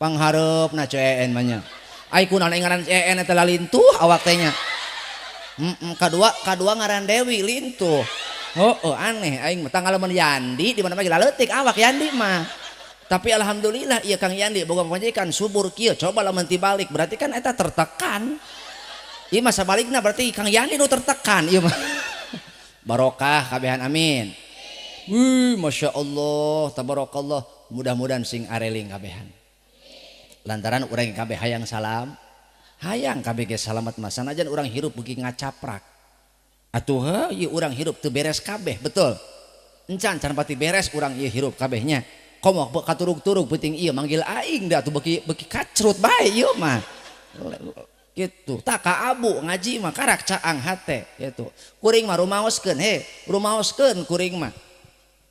Panghareupna CN mah nya. Ai kunaon aing ngaran CN eta lalintuh awak teh nya. Heeh, kadua ngaran Dewi lintuh. Heeh, aneh aing mah tanggal lamun Yandi di mana-mana laleutik awak Yandi mah. Tapi alhamdulillah ieu Kang Yandi boga pamajikan subur kieu, coba lamun tibalik berarti kan eta tertekan. Ieu mah sabalikna berarti Kang Yandi nu tertekan ieu mah. Barokah kabehan amin. Wih, Masya Allah, tabarakallah. Mudah-mudahan sing areling kabehan. Lantaran urang kabeh hayang salam, hayang kabeh ge salamet mah sanajan urang hirup beuki ngacaprak. Atuh heuh ieu urang hirup teu beres kabeh, betul. Encan can pati beres urang ieu hirup kabehnya. Komo katurug-turug peuting ieu manggil aing da atuh beuki kacrut bae ieu mah. Gitu. Tak ka abu ngaji mah karak caang hate gitu. Kuring mah rumaoskeun he, rumaoskeun kuring mah.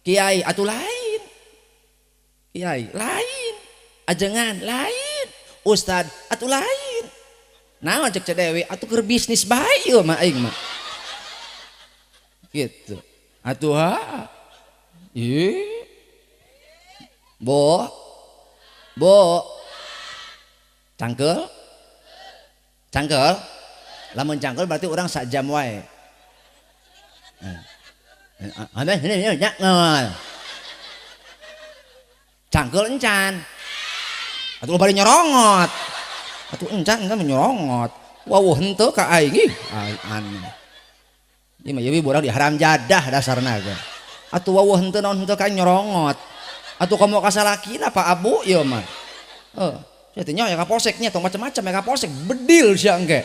Kiai atuh lain. Kiai lain. Ajengan lain. Ustad atuh lain. Naon cek Dewi atuh keur bisnis bae ieu mah aing mah. Gitu. Atuh ha. Ih. Bo. Bo. Cangkel. Cangkel. Lamun cangkel berarti urang sak jam wae. Cangkel encan. Atuh bari nyorongot. Atuh encan encan nyorongot. Wawuh henteu ka aing ih aneh. Ieu mah ieu borang di haram jadah dasarna ge. Atuh wawuh henteu naon henteu ka aing nyorongot. Atuh komo ka salakina Pak Abu ieu mah. Heuh, sia teh nya ya kapolsek nya tong macem-macem ya kapolsek bedil sia engke.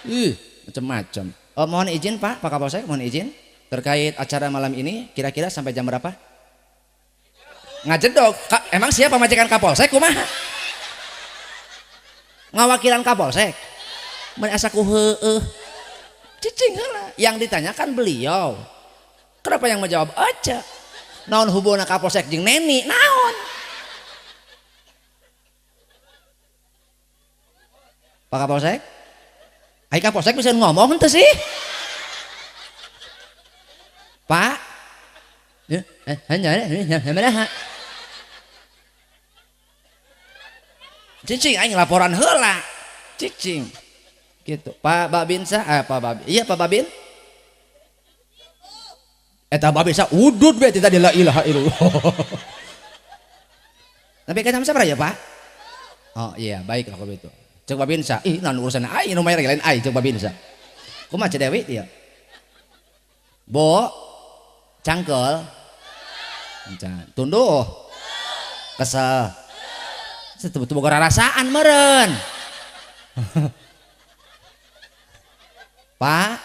Ih, macem-macem. Oh, mohon izin Pak, Pak Kapolsek mohon izin terkait acara malam ini kira-kira sampai jam berapa? Ngajedog, emang siapa majikan Kapolsek kumaha? Ngawakilan Kapolsek. Mun asa ku heueuh. Cicing heula. Yang ditanyakan beliau. Kenapa yang menjawab aja? Naon hubungan Kapolsek jeung Neni? Naon? Pak Kapolsek? Ai Kapolsek bisa ngomong henteu sih? Pak? Cicing aing laporan heula. Cicing. Gitu. Pak Babinsa, Pak Babin. Iya Pak Babin. Eta Babinsa udud be tadi la ilaha illallah. Tapi kan sama ya, Pak? Oh iya, baik lah kalau begitu. Cek Babinsa, ih naon urusan aing nu mayar lain aing cek Babinsa. Kumaha Cek Dewi ieu? Bo cangkel. Encan. Tunduh. Kesel. Setu boga rarasaan meureun. Pak.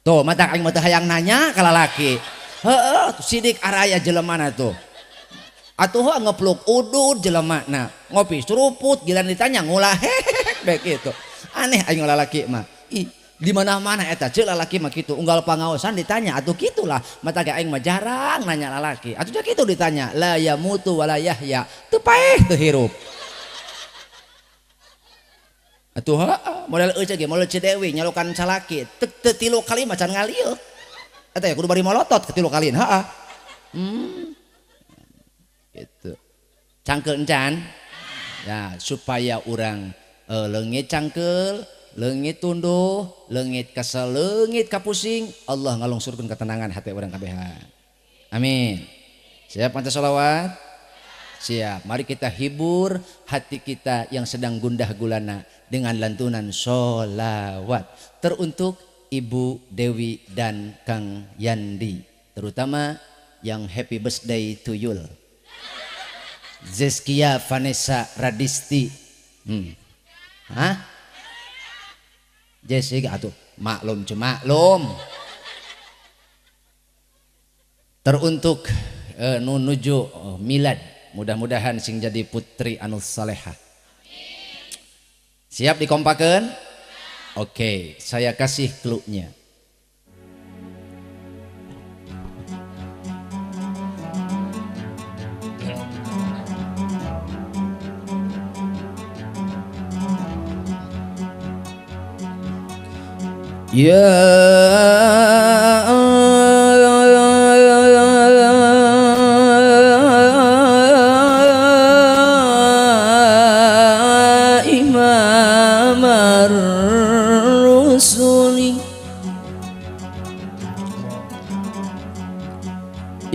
Tuh mata aing mah teu hayang nanya ka lalaki. Heeh, sidik araya jelemana tuh. Atuh heuh ngepluk udud jelemana, ngopi seruput giliran ditanya ngulah hehek bae kitu. Aneh aing lalaki mah. Ih, di mana-mana eta ceuk lalaki mah kitu, unggal pangaosan ditanya atuh kitulah. Mata ge aing mah jarang nanya lalaki. Atuh dah kitu ditanya, la yamutu wala yahya. Teu paeh teu hirup. Atuh heuh, model eueuh ge model Ceu Dewi nyalukan salaki, teu tilu kali mah can ngalieuk. Eta ya kudu bari molotot ke tilu kali, heeh. Gitu. Cangkel encan. Ya, supaya urang leungit cangkel, leungit tunduh, leungit kesel, leungit kapusing, Allah ngalungsurkeun ketenangan hati urang kabehan. Amin. Siap maca sholawat? Siap. Mari kita hibur hati kita yang sedang gundah gulana dengan lantunan sholawat. Teruntuk Ibu Dewi dan Kang Yandi, terutama yang happy birthday to you. Zeskia Vanessa Radisti. Hah? Jessica atuh maklum cuma maklum. Teruntuk nuju milad, mudah-mudahan sing jadi putri anu salehah. Siap dikompakeun? Oke, saya kasih clue-nya. Ya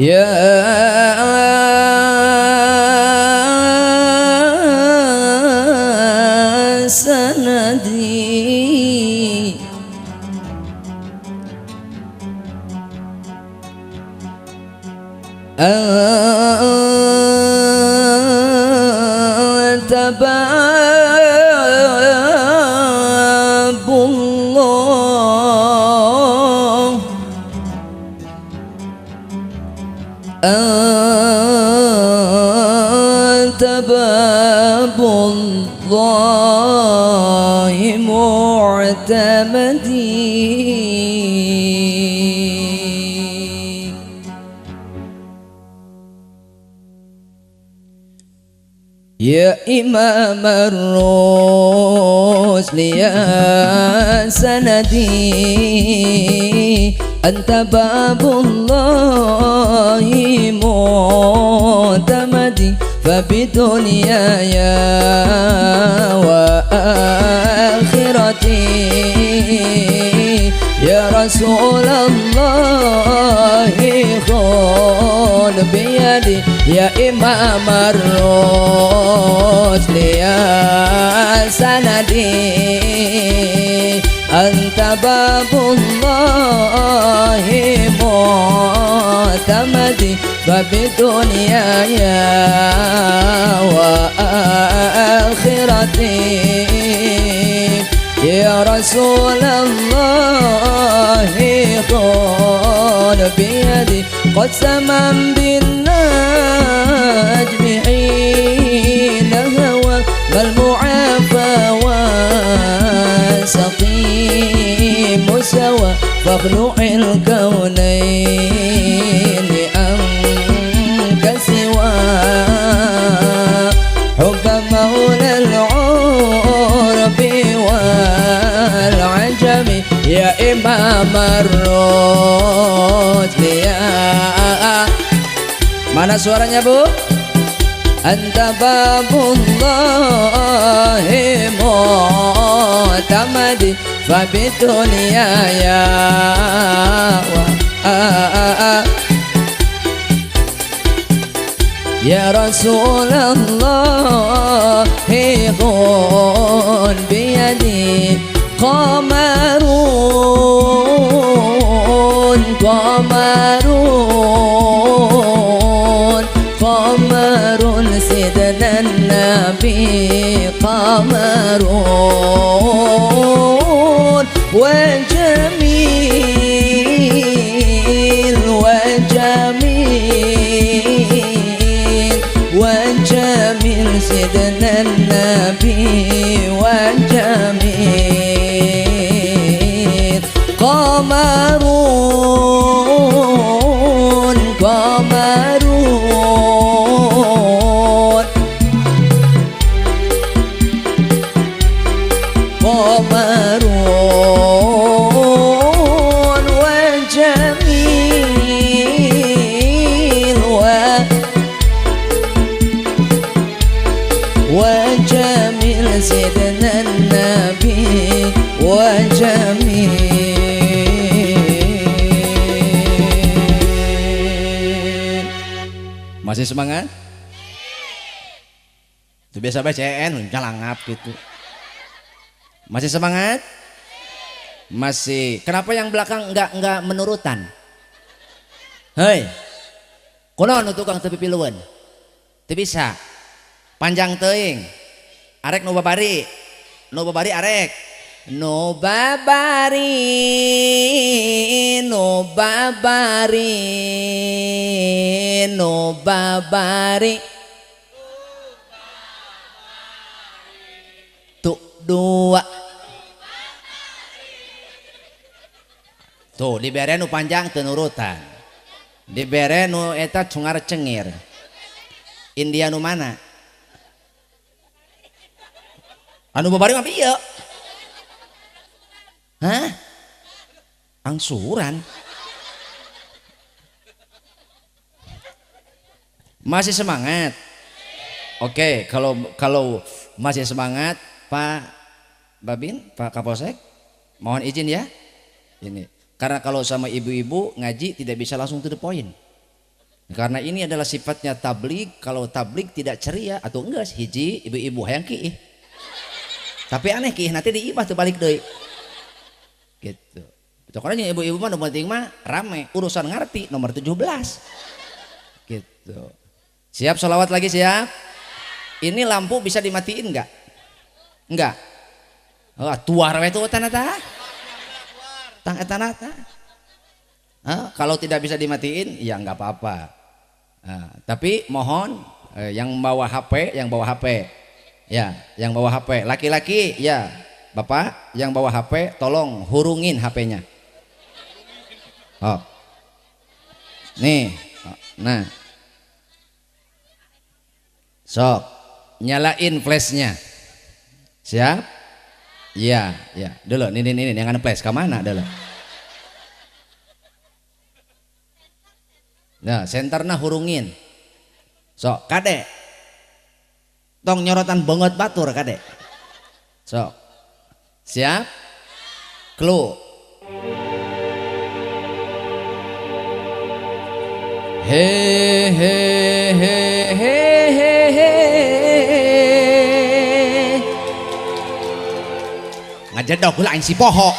Ya sanadi anta babullah anta babullahi mu'tamadi. Ya Imam ar-Rusli ya sanadi anta babullahi mu'tamadi fabidunyaya wa akhirati ya Rasulullah khul biyadi ya Imam ar-Rusli ya sanadi anta babullahi mu'tamadi fabidunyaya wa akhirati ya Rasulullah khul biyadi qasaman bin najmi hina hawa wal mu'afa wa saqim sawa fakhlu'il kaunain anka siwa hubba maula al-'urbi wal 'ajami ya Imam ar-Rusli ya. Mana suaranya, Bu? Anta babullahi mu'tamadi fabidunyaya wa ya Rasulullah khun biyadi qamarun qamarun qamarun sidna nabi qamarun wa jamil wa jamil wa jamil sidna nabi wa jamil qamarun qamarun qamarun wa jamil wa jamil sidna nabi wa jamil. Masih semangat? Itu biasa BCN, jalangap gitu. Masih semangat? Masih. Kenapa yang belakang enggak menurutan? Hei, kunaon nu tukang teu pipilueun? Teu bisa. Panjang teuing. Arek nu babari. Nu babari arek. Nu babari, nu babari, nu babari. Tuh dua. Tuh dibere nu panjang teu nurutan. Dibere nu eta cungar cengir. India nu mana? Anu babari mah ieu. Hah? Angsuran. Masih semangat? Oke, kalau masih semangat, Pak Babin, Pak Kapolsek, mohon izin ya. Ini karena kalau sama ibu-ibu ngaji tidak bisa langsung to the point. Karena ini adalah sifatnya tablig. Kalau tablig tidak ceria atau enggak hiji ibu-ibu hayang kiih. Tapi aneh kiih nanti di imah tuh balik deui. Gitu. Pokoknya ibu-ibu mah nu penting mah rame, urusan ngerti nomor 17. Gitu. Siap sholawat lagi siap? Ini lampu bisa dimatiin enggak? Enggak. Oh, tuar we tuh tanah tah. Tang eta nata. Kalau tidak bisa dimatiin ya enggak apa-apa. Nah, tapi mohon yang bawa HP, yang bawa HP. Ya, yang bawa HP, laki-laki ya, Bapak yang bawa HP tolong hurungin HP-nya. Oh. Nih, nah. Sok, nyalain flashnya. Siap? Iya, ya. Dulu, ini yang flash ke mana dulu? Nah, senterna hurungin. Sok, kade. Tong nyorotan banget batur kade. Sok. Siap? Clue. He he he he he he. Ngajedog heula aing si poho.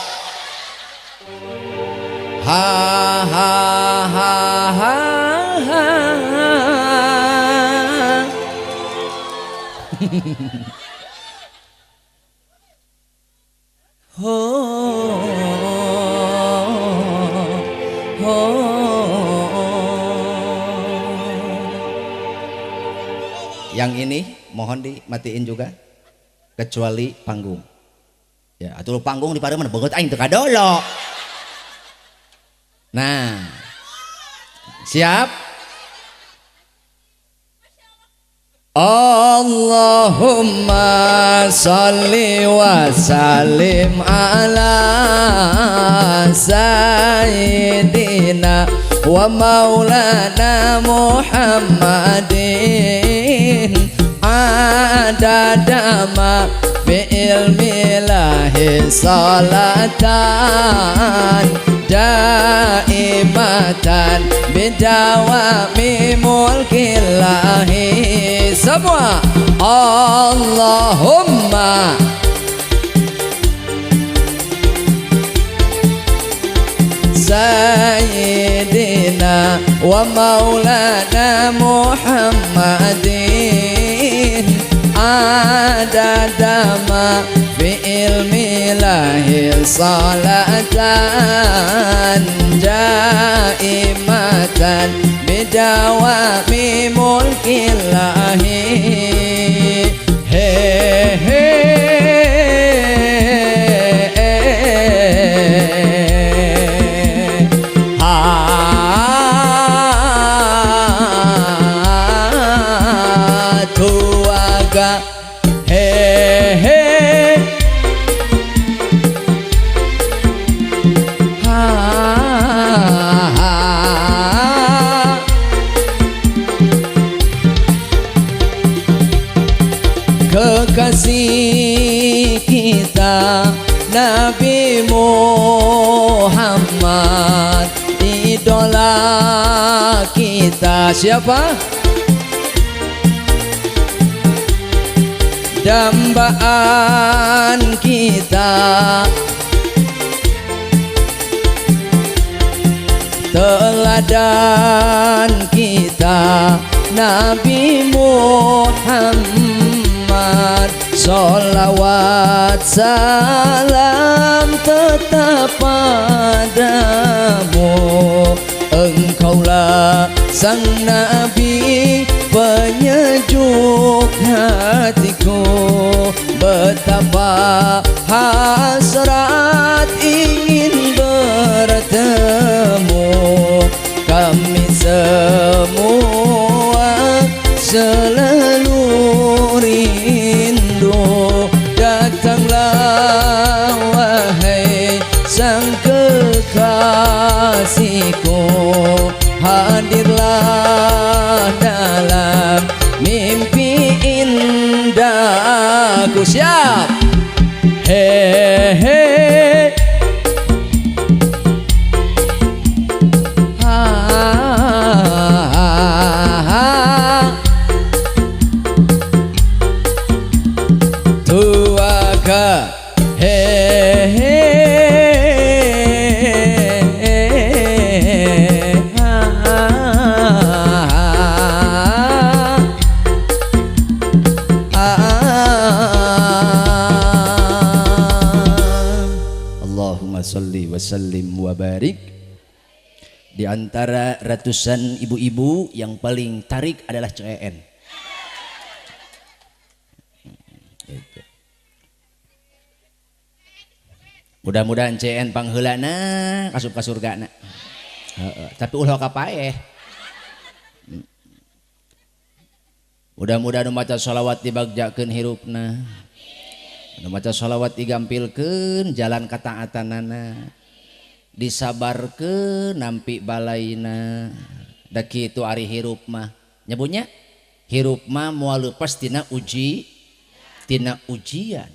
Ha ha ha ha ha. Ho ho. Yang ini mohon dimatiin juga kecuali panggung. Ya, atuh panggung di pareman beungeut aing teu kadolo. Nah, siap? Allahumma salli wa sallim ala sayyidina wa maulana Muhammadin adada ma fi ilmillahi salatan daimatan bidawami mulkillahi. Semua Allahumma sayyidina wa maulana Muhammadin adada ma fi ilmillahi salatan daimatan bidawami mulkillahi. He he ha tuaga he he ha ha. Kekasih kita Nabi Muhammad, idola kita siapa? Dambaan kita, teladan kita Nabi Muhammad. Sholawat salam tetap padamu, engkaulah sang Nabi penyejuk hatiku. Betapa hasrat ingin bertemu, kami semua selalu rindu. Datanglah wahai sang kekasihku, hadirlah dalam mimpi indahku. Siap? He he ha ha. Huwa ka he he ha ha. Allahumma salli wa sallim wa barik. Di antara ratusan ibu-ibu yang paling tarik adalah CN. Mudah-mudahan CN pangheulana asup ka surgana. Heeh, tapi ulah ka paeh. Mudah-mudahan nu maca shalawat dibagjakeun hirupna. Nu maca shalawat digampilkeun jalan kataatanana. Disabarkeun nampi balaina. Da kitu ari hirup mah. Nyebutnya hirup mah moal leupas tina uji, tina ujian.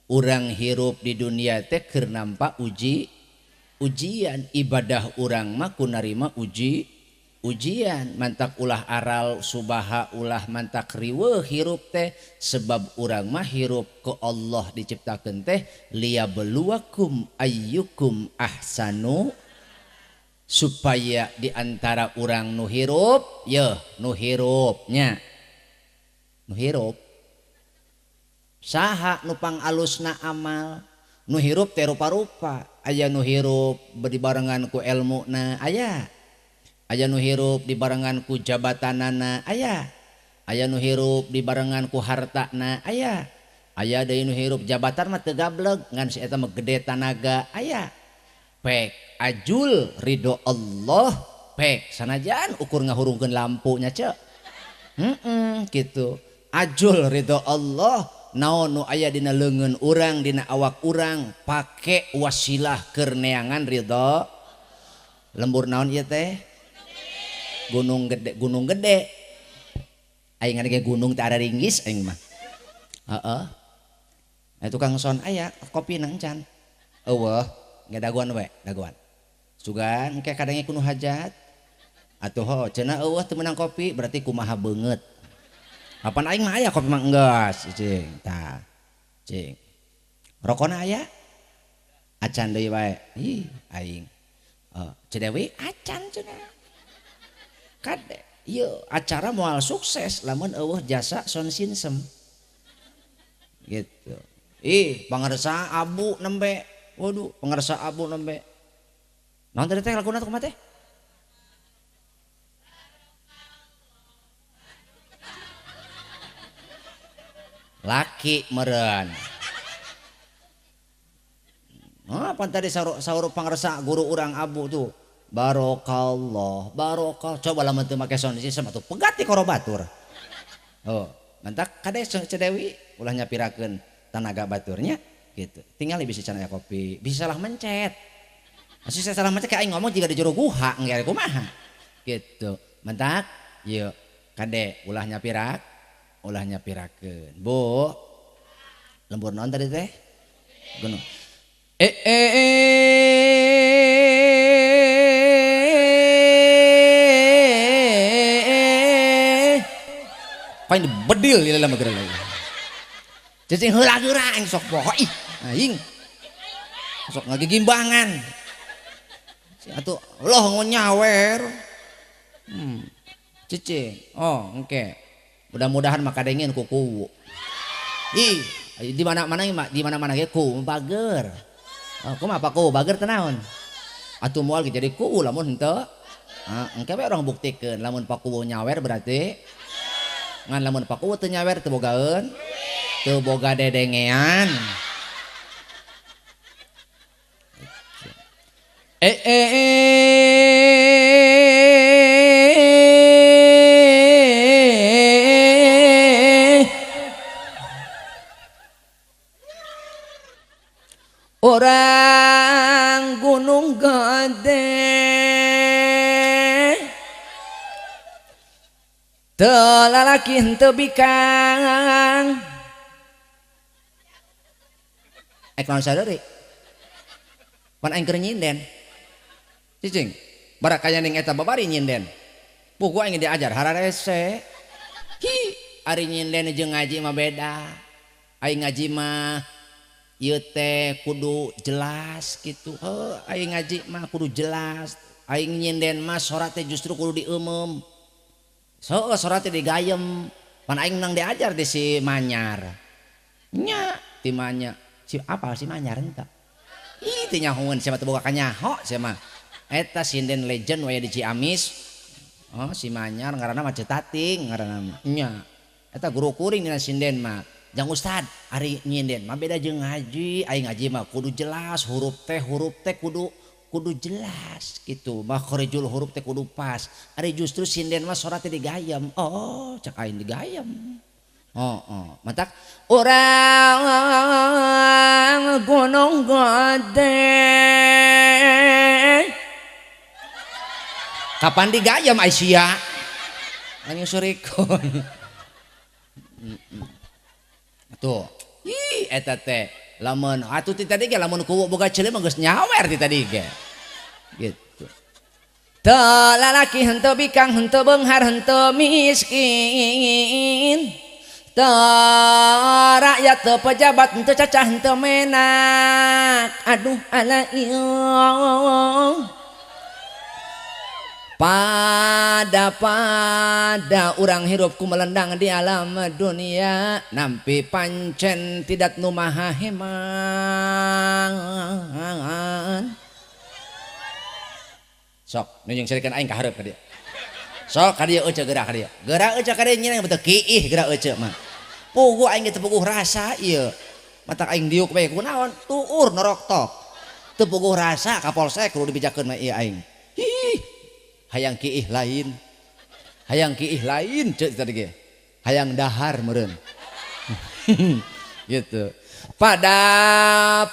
Urang hirup di dunia teh keur nampa uji, ujian. Ibadah urang mah ku narima uji, ujian. Mantak ulah aral subaha ulah mantak riweuh hirup teh, sebab urang mah hirup ke Allah diciptakeun teh liyabluwakum ayyukum ahsanu, supaya di antara urang nu hirup yeuh nu hirup nya nu hirup saha nu pangalusna amal. Nu hirup teh rupa-rupa, aya nu hirup dibarengan ku elmuna aya, aya nu hirup dibarengan ku jabatanana aya, aya nu hirup dibarengan ku hartana aya, aya deui nu hirup jabatan mah teu gableg ngan si eta mah gede tanaga aya. Pek ajul ridho Allah pek sanajan ukur ngahurungkeun lampunya cek. Gitu. Ajul ridho Allah naon nu aya dina leungeun urang dina awak urang pake wasilah keur neangan ridho. Lembur naon ieu teh? Gunung gede, gunung gede. Aing ngadege gunung teh ara ringgis aing mah. Heeh. Nah, tukang son aya kopi nang can. Eueuh, ge dagoan we, dagoan. Sugan engke kadangnya kuno hajat. Atuh ho, cenah eueuh teu meunang kopi berarti kumaha beungeut. Kapan aing mah aya kopi mah enggeus, cing. Tah. Cing. Rokona aya? Acan deui wae. Ih, aing. Ceu Dewi acan cenah. Kade, ieu acara moal sukses lamun eueuh jasa sound system. Gitu. Ih, pangersa abu nembe. Waduh, pangersa abu nembe. Naon tadi teh laguna kumaha teh? Laki meren. Oh, pan tadi saur pangersa guru urang abu tuh. Barokallah, barokah. Coba lamun teu make sound system atuh pegat di korobatur. Oh, mantak kade Ceu Dewi ulah nyapirakeun tanaga baturnya gitu. Tinggal bisa can aya kopi, bisa salah mencet. Masih saya salah mencet kayak aing ngomong jiga di jero guha engke kumaha. Gitu. Mantak yeuh kade ulah nyapirak, ulah nyapirakeun. Bu, lembur naon tadi teh? Gunung. Paling bedil di dalam negara lagi. Cicing heula geura aing sok poho ih aing. Sok ngagigimbangan. Atuh loh nyawer. Cicing. Oh, engke. Mudah-mudahan maka dengin ku kuwu. Ih, di mana-mana di mana-mana ge ku bager. Oh, kumaha apa ku bager teh naon? Atuh moal ge jadi kuwu lamun henteu. Ah, engke we urang buktikeun lamun pakuwu nyawer berarti ngan lamun pakuwu teu nyawer teu bogaeun, teu boga dedengean. Orang Gunung Gede teu lalaki henteu bikang. Ek naon sadari? Pan aing keur nyinden. Cicing, barakaya ning eta babari nyinden. Puguh aing diajar hararese. Hi, ari nyinden jeung ngaji mah beda. Aing ngaji mah ieu teh kudu jelas gitu. Heuh, aing ngaji mah kudu jelas. Aing nyinden mah sora teh justru kudu dieumem. So, sora teh digayem. Pan aing nang diajar di si Manyar. Nya, ti Manya. Si apa si Manyar entah. Ih, teu nyahoeun sia mah teu boga kanyaho sia mah. Eta sinden legend we di Ciamis. Oh, si Manyar ngaranna mah Cetating ngaranna mah. Nya. Eta guru kuring dina sinden mah. Jang ustad, ari nyinden mah beda jeung ngaji. Aing ngaji mah kudu jelas, huruf teh kudu kudu jelas gitu. Makhrijul huruf teh kudu pas. Ari justru sinden mah sora teh digayem. Oh, cek aing digayem. Oh, oh. Matak urang Gunung Gede. Kapan digayem Aisyah? Nyusurikeun. Tuh. Ih, eta teh lamun atuh ti tadi ge lamun kuwu boga ceuleuh mah geus nyawer ti tadi ge. Gitu. Teu lalaki henteu bikang henteu beunghar henteu miskin. Teu rakyat teu pejabat henteu cacah henteu menak. Aduh ala ieu. Pada urang hirupku melendang di alam dunia nampi pancen tidak nu maha heman. Sok nu jeung serikeun aing ka hareup ka dieu. Sok ka dieu euceu geura ka dieu. Geura euceu ka dieu nyieun betul kiih geura euceu mah. Puguh aing ge teu puguh rasa ieu. Matak aing diuk bae kunaon tuur norok tok. Teu puguh rasa ka polsek kudu dibejakeun mah ieu aing. Ih. Hayang kiih lain, hayang kiih lain cek tadi ge, hayang dahar meureun. Gitu. Pada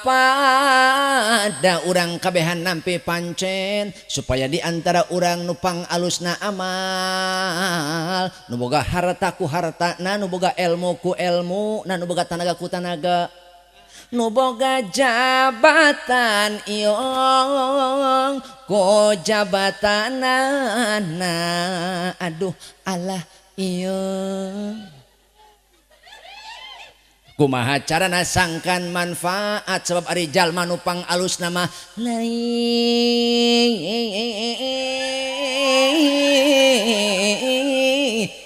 urang kabehan nampi pancen supaya di antara urang nu pangalusna amal, nu boga harta ku hartana, nu boga ilmu ku ilmu, nu boga tanaga ku tanaga, nu boga jabatan iong ku jabatanana. Aduh Allah ieu kumaha carana sangkan manfaat sebab ari jalma nu pangalusna mah lain.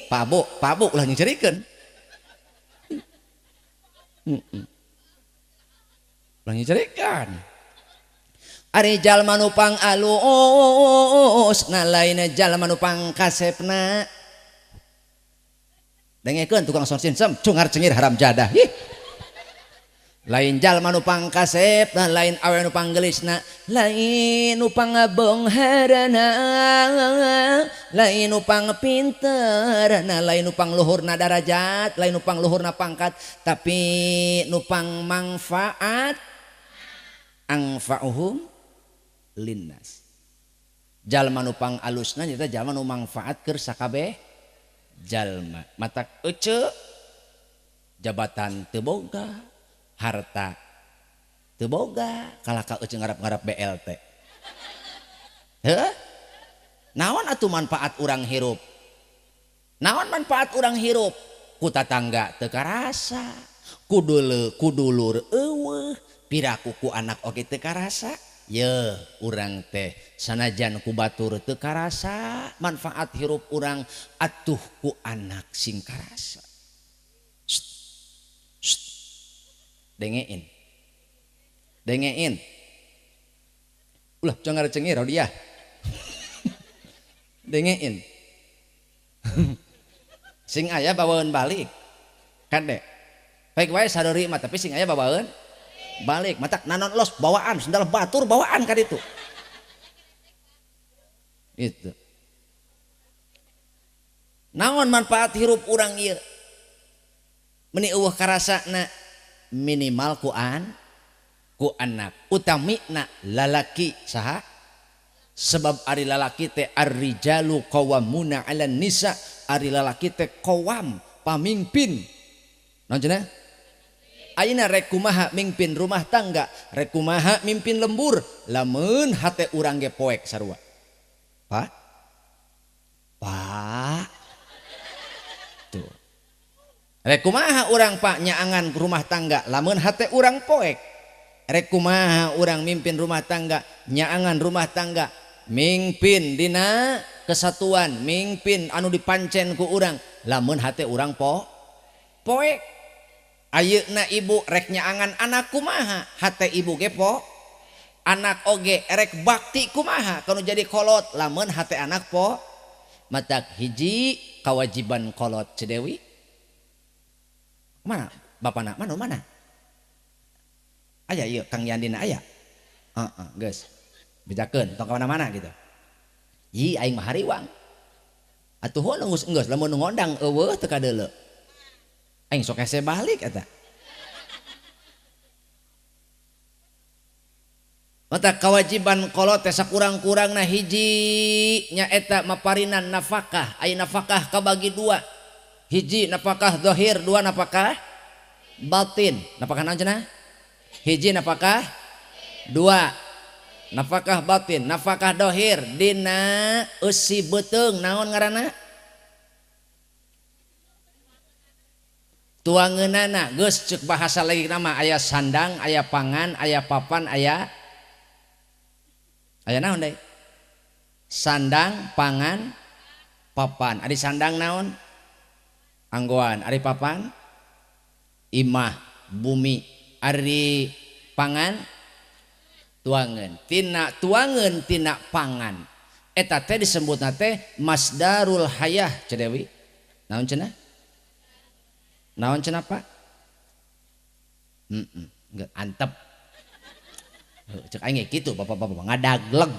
Pabuk pabuk lah nyerikeun. Nyerikan ari jalma nu pangalus na lain jalma nu pangkasepna. Dengekeun tukang sound system cungar cengir haram jadah. Ih. Lain jalma nu pangkasepna, lain awe nu panggelisna, lain nu pangabeungharana, lain nu pangpinterna, lain nu pangluhurna darajat, lain nu pangluhurna pangkat, tapi nu pangmangfaat. Angfa'uhum linnas. Jalma nu pangalusna nyaeta jalma nu mangfaat keur sakabeh jalma. Matak eceu jabatan teu boga, harta teu boga, kalah ka eceu ngarap-ngarap BLT. Heuh? Naon atuh manfaat urang hirup? Naon manfaat urang hirup? Ku tatangga teu karasa, ku dulur eueuh, piraku ku anak oge teu karasa. Yeuh urang teh sanajan ku batur teu karasa manfaat hirup urang atuh ku anak sing karasa. Shh. Dengein. Dengein. Ulah cengar cengir dia. Dengein. Sing aya bawaeun balik. Kade. Baik wae sareuri mah tapi sing aya bawaeun balik. Matak nanon los bawaan sendal batur bawaan ka ditu. Gitu. Naon manfaat hirup urang ieu? Meni eueuh karasana minimal ku anak, utamina lalaki saha? Sebab ari lalaki teh ar-rijalu qawwamuna 'alan nisa, ari lalaki teh qawam, pamimpin. Naon cenah? Ayeuna rek kumaha mimpin rumah tangga, rek kumaha mimpin lembur, lamun hate urang ge poek sarua. Pak? Pak. Tuh. Rek kumaha urang Pak nyaangan rumah tangga lamun hate urang poek. Rek kumaha urang mimpin rumah tangga, nyaangan rumah tangga, mimpin dina kesatuan, mimpin anu dipancen ku urang lamun hate urang poek. Ayeuna ibu rek nyaangan anak kumaha, hate ibu ge po. Anak oge rek bakti kumaha kanu jadi kolot lamun hate anak po. Matak hiji kewajiban kolot Cedewi. Mana bapana? Mana mana? Aya ieu Kang Yandina aya. Heeh, geus. Bejakeun tong ka mana-mana gitu. Yi aing mah hariwang. Atuh heuh geus geus lamun ngondang eueuh teu kadeuleu. Aing sok hese balik eta. Mata kewajiban kolot teh sakurang-kurangna hiji nyaeta maparinan nafkah. Aya nafkah kabagi dua. Hiji nafkah zahir, dua nafkah batin. Nafkah naon cenah? Hiji nafkah, dua nafkah batin. Nafkah zahir dina eusi beuteung naon ngaranna? Tuangeunana geus ceuk bahasa lagi nama aya sandang, aya pangan, aya papan, aya naon deui? Sandang, pangan, papan. Ari sandang naon? Anggoan. Ari papan imah, bumi. Ari pangan tuangeun. Tina tuangeun tina pangan. Eta teh disebutna teh masdarul hayah Cedewi. Naon cenah? Naon cenah Pak? Heeh, antep. Cek aing kitu bapak-bapak ngadagleg.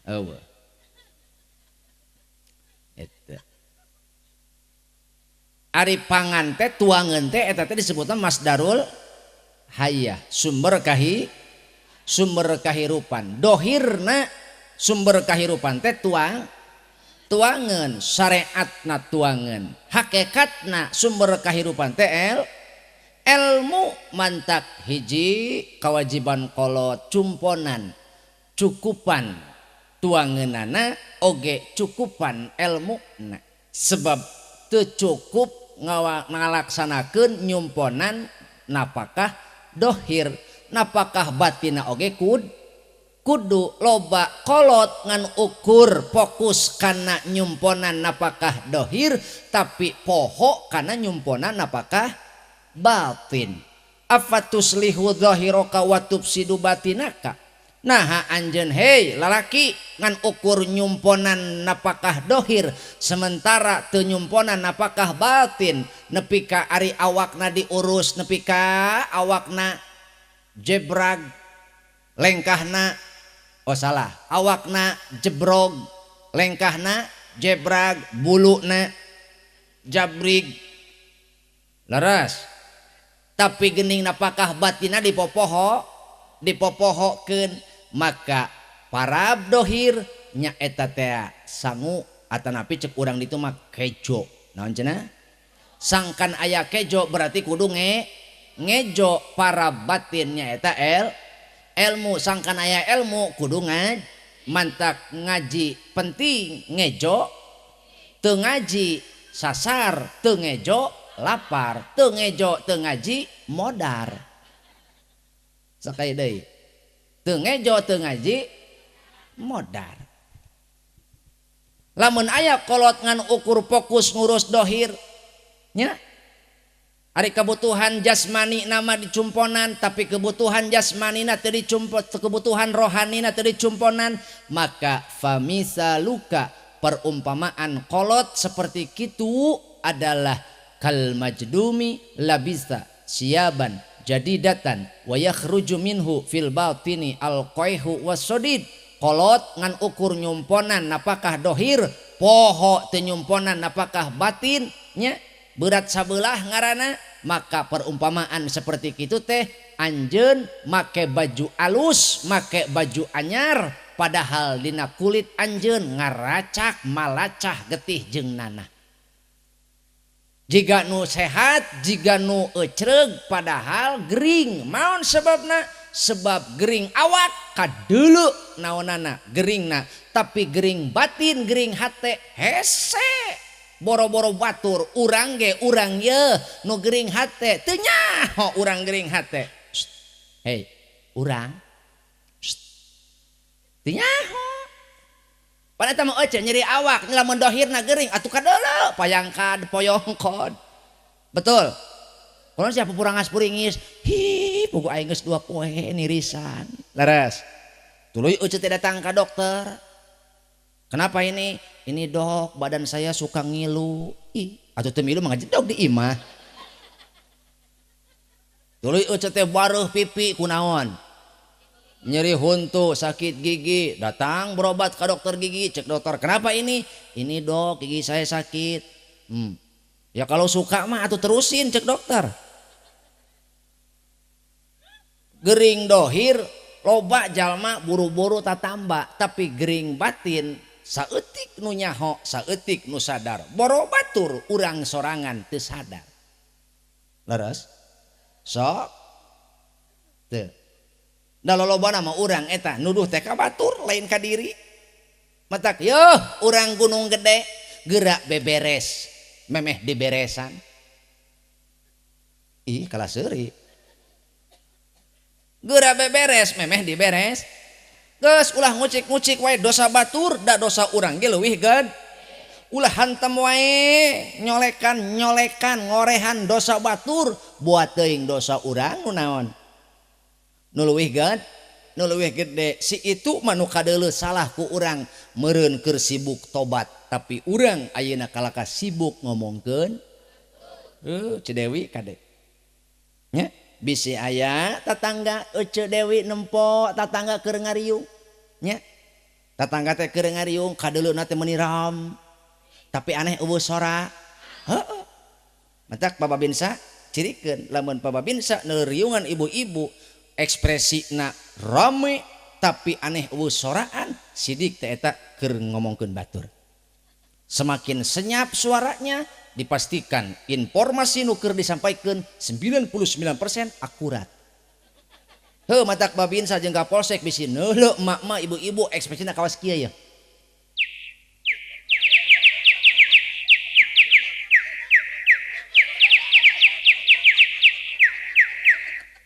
Eueuh. Eta. Ari pangan teh tuangeun teh eta teh disebutna masdarul hayah, sumber kahirupan. Dohirna sumber kahirupan teh tuangeun, syariatna tuangeun. Hakikatna sumber kahirupan teh ilmu. Mantak hiji kewajiban kolot cumponan cukupan tuangeunana oge cukupan elmuna. Sebab teu cukup ngalaksanakeun nyumponan napakah dohir, napakah batina oge kudu loba kolot ngan ukur fokus kana nyumponan napakah dohir tapi poho kana nyumponan napakah batin. Afatuslihu zahiraka wa tufsidu batinaka. Naha anjeun hei lalaki ngan ukur nyumponan napakah dohir sementara teu nyumponan napakah batin. Nepi ka ari awakna diurus, nepi ka awakna jebrag lengkahna, oh salah, awakna jebrog lengkahna jebrag, buluna jabrig laras, tapi gening napakah batina dipopohokeun. Maka parab dohir nya eta teh sangu atanapi cek urang ditu mah kejo. Naon cenah? Sangkan aya kejo berarti kudu ngejo. Parab batin nya eta ilmu. Sangkan aya ilmu kudu mantak ngaji penting, ngejo teu ngaji sasar, teu ngejo lapar, teu ngejo teu ngaji modar. Sakali deui teu ngejo teu ngaji modar. Lamun aya kolot ngan ukur fokus ngurus dohir nya, ari kebutuhan jasmani nama dicumponan tapi kebutuhan jasmani na teu dicumpot, kebutuhan rohani na teu dicumponan, maka famisaluka perumpamaan kolot seperti kitu adalah kal majdumi labisa siaban jadidatan wa yakhruju minhu fil batini al qaihu wasodid. Kolot ngan ukur nyumponan napakah dohir, poho teu nyumponan napakah batin nya, berat sabelah ngaranna. Maka perumpamaan seperti kitu teh anjeun make baju alus, make baju anyar, padahal dina kulit anjeun ngaracak malacah getih jeung nanah. Jiga nu sehat, jiga nu ecreg, padahal gering. Maon sebabna? Sebab gering awak kadeuleu naonana geringna, tapi gering batin, gering hate hese. Boro-boro batur urang ge urang ye nu gering hate teu nyaho urang gering hate. Hei, urang teu nyaho. Pan eta mah euceu nyeri awak lamun dohirna gering atuh kadeuleu payangkad poyongkod. Betul. Kunaon sia pupurangas puringis? Hi, puguh aing geus 2 poe nirisan. Leres. Tuluy euceu teh datang ka dokter. Kenapa ini? Ini dok, badan saya suka ngilu. Ih, atuh teu milu mah ngajedog di imah. Tuluy euceu teh bareuh pipi kunaon? Nyeri huntu, sakit gigi, datang berobat ke dokter gigi, cek dokter, kenapa ini? Ini dok, gigi saya sakit. Ya kalau suka mah atuh terusin cek dokter. Gering dohir, loba jalma buru-buru tatamba, tapi gering batin saeutik nu nyaho, saeutik nu sadar. Boro batur urang sorangan teu sadar. Leres? Sok teu. Da lolobana mah urang eta nuduh teh ka batur lain ka diri. Matak yeuh urang Gunung Gede gerak beberes, memeh diberesan. Ih kalah seuri. Gerak beberes, memeh diberes. Geus ulah ngucik-ngucik wae dosa batur, da dosa urang ge leuwih gede. Ulah hantem wae nyolekan-nyolekan ngorehan dosa batur, buat teuing dosa urang nu naon? Nu leuwih gede, nu leuwih gede. Si itu mah nu kadeuleu salah ku urang meureun keur sibuk tobat, tapi urang ayeuna kalaka sibuk ngomongkeun. Ci Dewi kade. Nya bisi aya tatangga Ece Dewi nempo tatangga keur ngariung. Nya tatangga teh keur ngariung kadeuleuna teh meniram. Tapi aneh eueuh sora. Heeh. Matak Bababinsa cirikeun lamun Bababinsa neuriungan ibu-ibu ekspresina rame tapi aneh eueuh soraan sidik teh eta keur ngomongkeun batur. Semakin senyap suaranya dipastikan informasi nu keur disampaikan 99% akurat. Heuh matak Babinsa jeung Kapolsek bisi neuleuh emak-emak ibu-ibu ekspresina kawas kieu ya.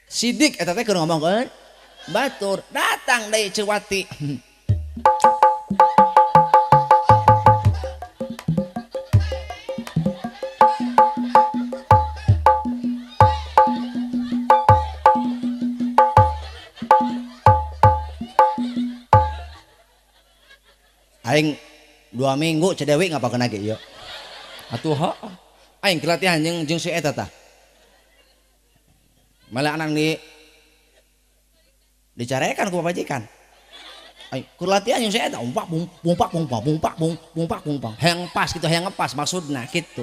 Sidik eta teh keur ngomongkeun batur, datang deui Cewati. Aing 2 minggu Ceu Dewi ngapakeun lagi ieu. Atuh heuh. Aing latihan jeung si eta tah. Malah anak di dicarekan ku pamajikan. Aing keur latihan jeung si eta umpak bumpak bumpak bumpak bumpak bumpak. Hayang pas gitu, hayang ngepas maksudna kitu.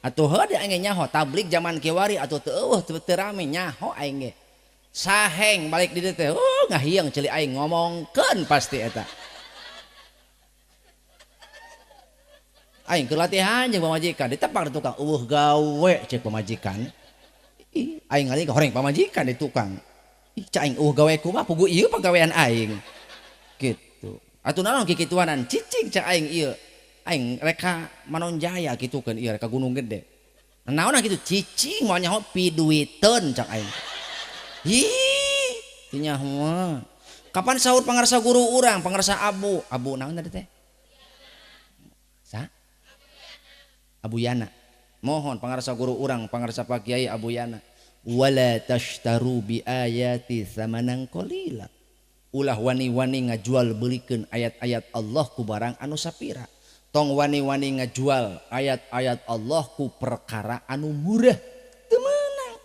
Atuh heuh di aing nyaho tablig zaman kiwari atuh teu eueuh teu rame nyaho aing ge. Saheng balik di dieu teh, ngahieng ceuli aing ngomongkeun pasti eta. Aing keur latihan jeung pamajikan ditepak di tukang eueuh gawe ceuk pamajikan. Ih, aing ngali goreng pamajikan di tukang. Ih, cak aing eueuh gawe kumaha puguh ieu pagawean aing. Gitu. Atuh naon kikituanan cicing cak aing ieu. Aing reka Manonjaya kitukeun ieu reka Gunung Gede. Naon kitu cicing moal nyaho piduiteun cak aing. Ih, teu nyaho. Kapan sahur pangarsa guru urang, pangarsa Abu? Abu naon tadi teh? Sa? Abu Yana. Mohon pangarsa guru urang, pangarsa Pak Kiai Abu Yana. Wala tashtaru bi ayati thamanan qalila. Ulah wani-wani ngajual belikeun ayat-ayat Allah ku barang anu sapira. Tong wani-wani ngajual ayat-ayat Allah ku perkara anu murah. Teu meunang.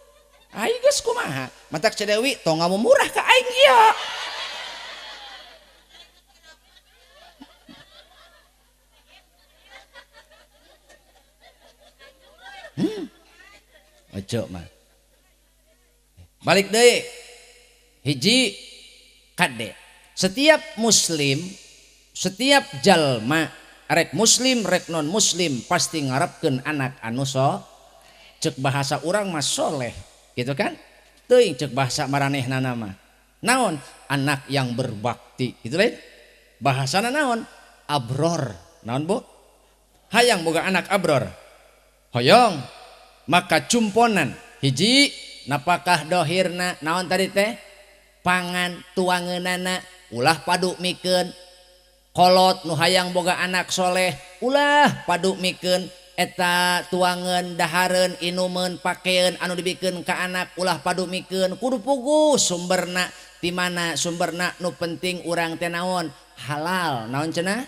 Aing geus kumaha? Matak Ceu Dewi tong ngamu murah ka aing ieu. Ojo mah. Balik deui. Hiji kade. Setiap muslim, setiap jalma, rek muslim rek non muslim pasti ngarepkeun anak anu so cek bahasa urang mah soleh, gitu kan? Teuing cek bahasa maranehna mah. Naon? Anak yang berbakti, gitu lain? Bahasana naon? Abror. Naon, Bu? Hayang boga anak abror. Hoyong maka cumponan hiji napakah dohirna naon tadi teh pangan tuangeunana ulah padu mikeun kolot nu hayang boga anak soleh ulah padu mikeun eta tuangeun dahareun inumeun pakeun anu dibikeun ka anak ulah padu mikeun kudu puguh sumberna di mana sumberna nu penting urang teh naon halal naon cenah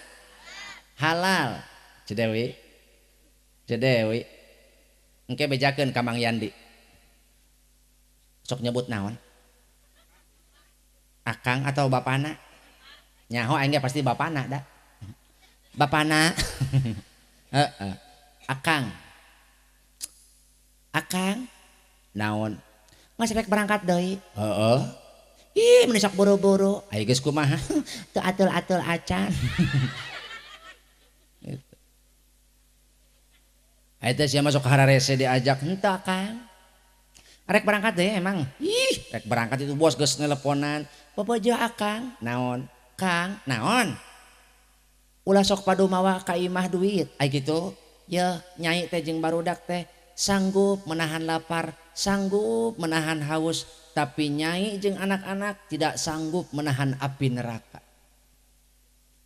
halal Cedewi Cedewi engke bejakeun ka Mang Yandi sok nyebut naon akang atau bapana nyaho aing ge pasti bapana da bapana heeh akang akang naon geus rek berangkat deui heeh ih mun sok buru-buru aya geus kumaha teu atul-atul acan eta sia masuk hararese diajak henteu akang rek berangkat deh emang ih rek berangkat itu bos geus nelponan bobojo akang naon kang naon ulah sok padu mawa ka imah duit ai kitu yeuh nyai teh jeung barudak teh sanggup menahan lapar sanggup menahan haus tapi nyai jeung anak-anak tidak sanggup menahan api neraka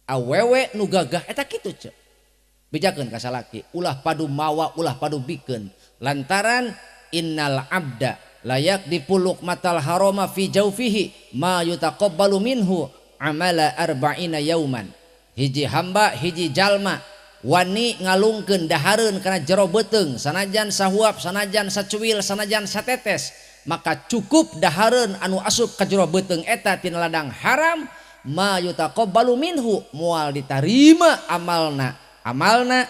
awewe nu gagah eta kitu ce bejakeun ka salaki ulah padu mawa ulah padu bikeun lantaran innal abda layak dipuluk matal haroma fi jaufihi ma yutaqabbalu minhu amala arba'ina yauman hiji hamba hiji jalma wani ngalungkeun dahareun kana jero beuteung sanajan sahuap sanajan sacuil sanajan satetes maka cukup dahareun anu asup ka jero beuteung eta tina ladang haram ma yutaqabbalu minhu moal ditarima amalna amalna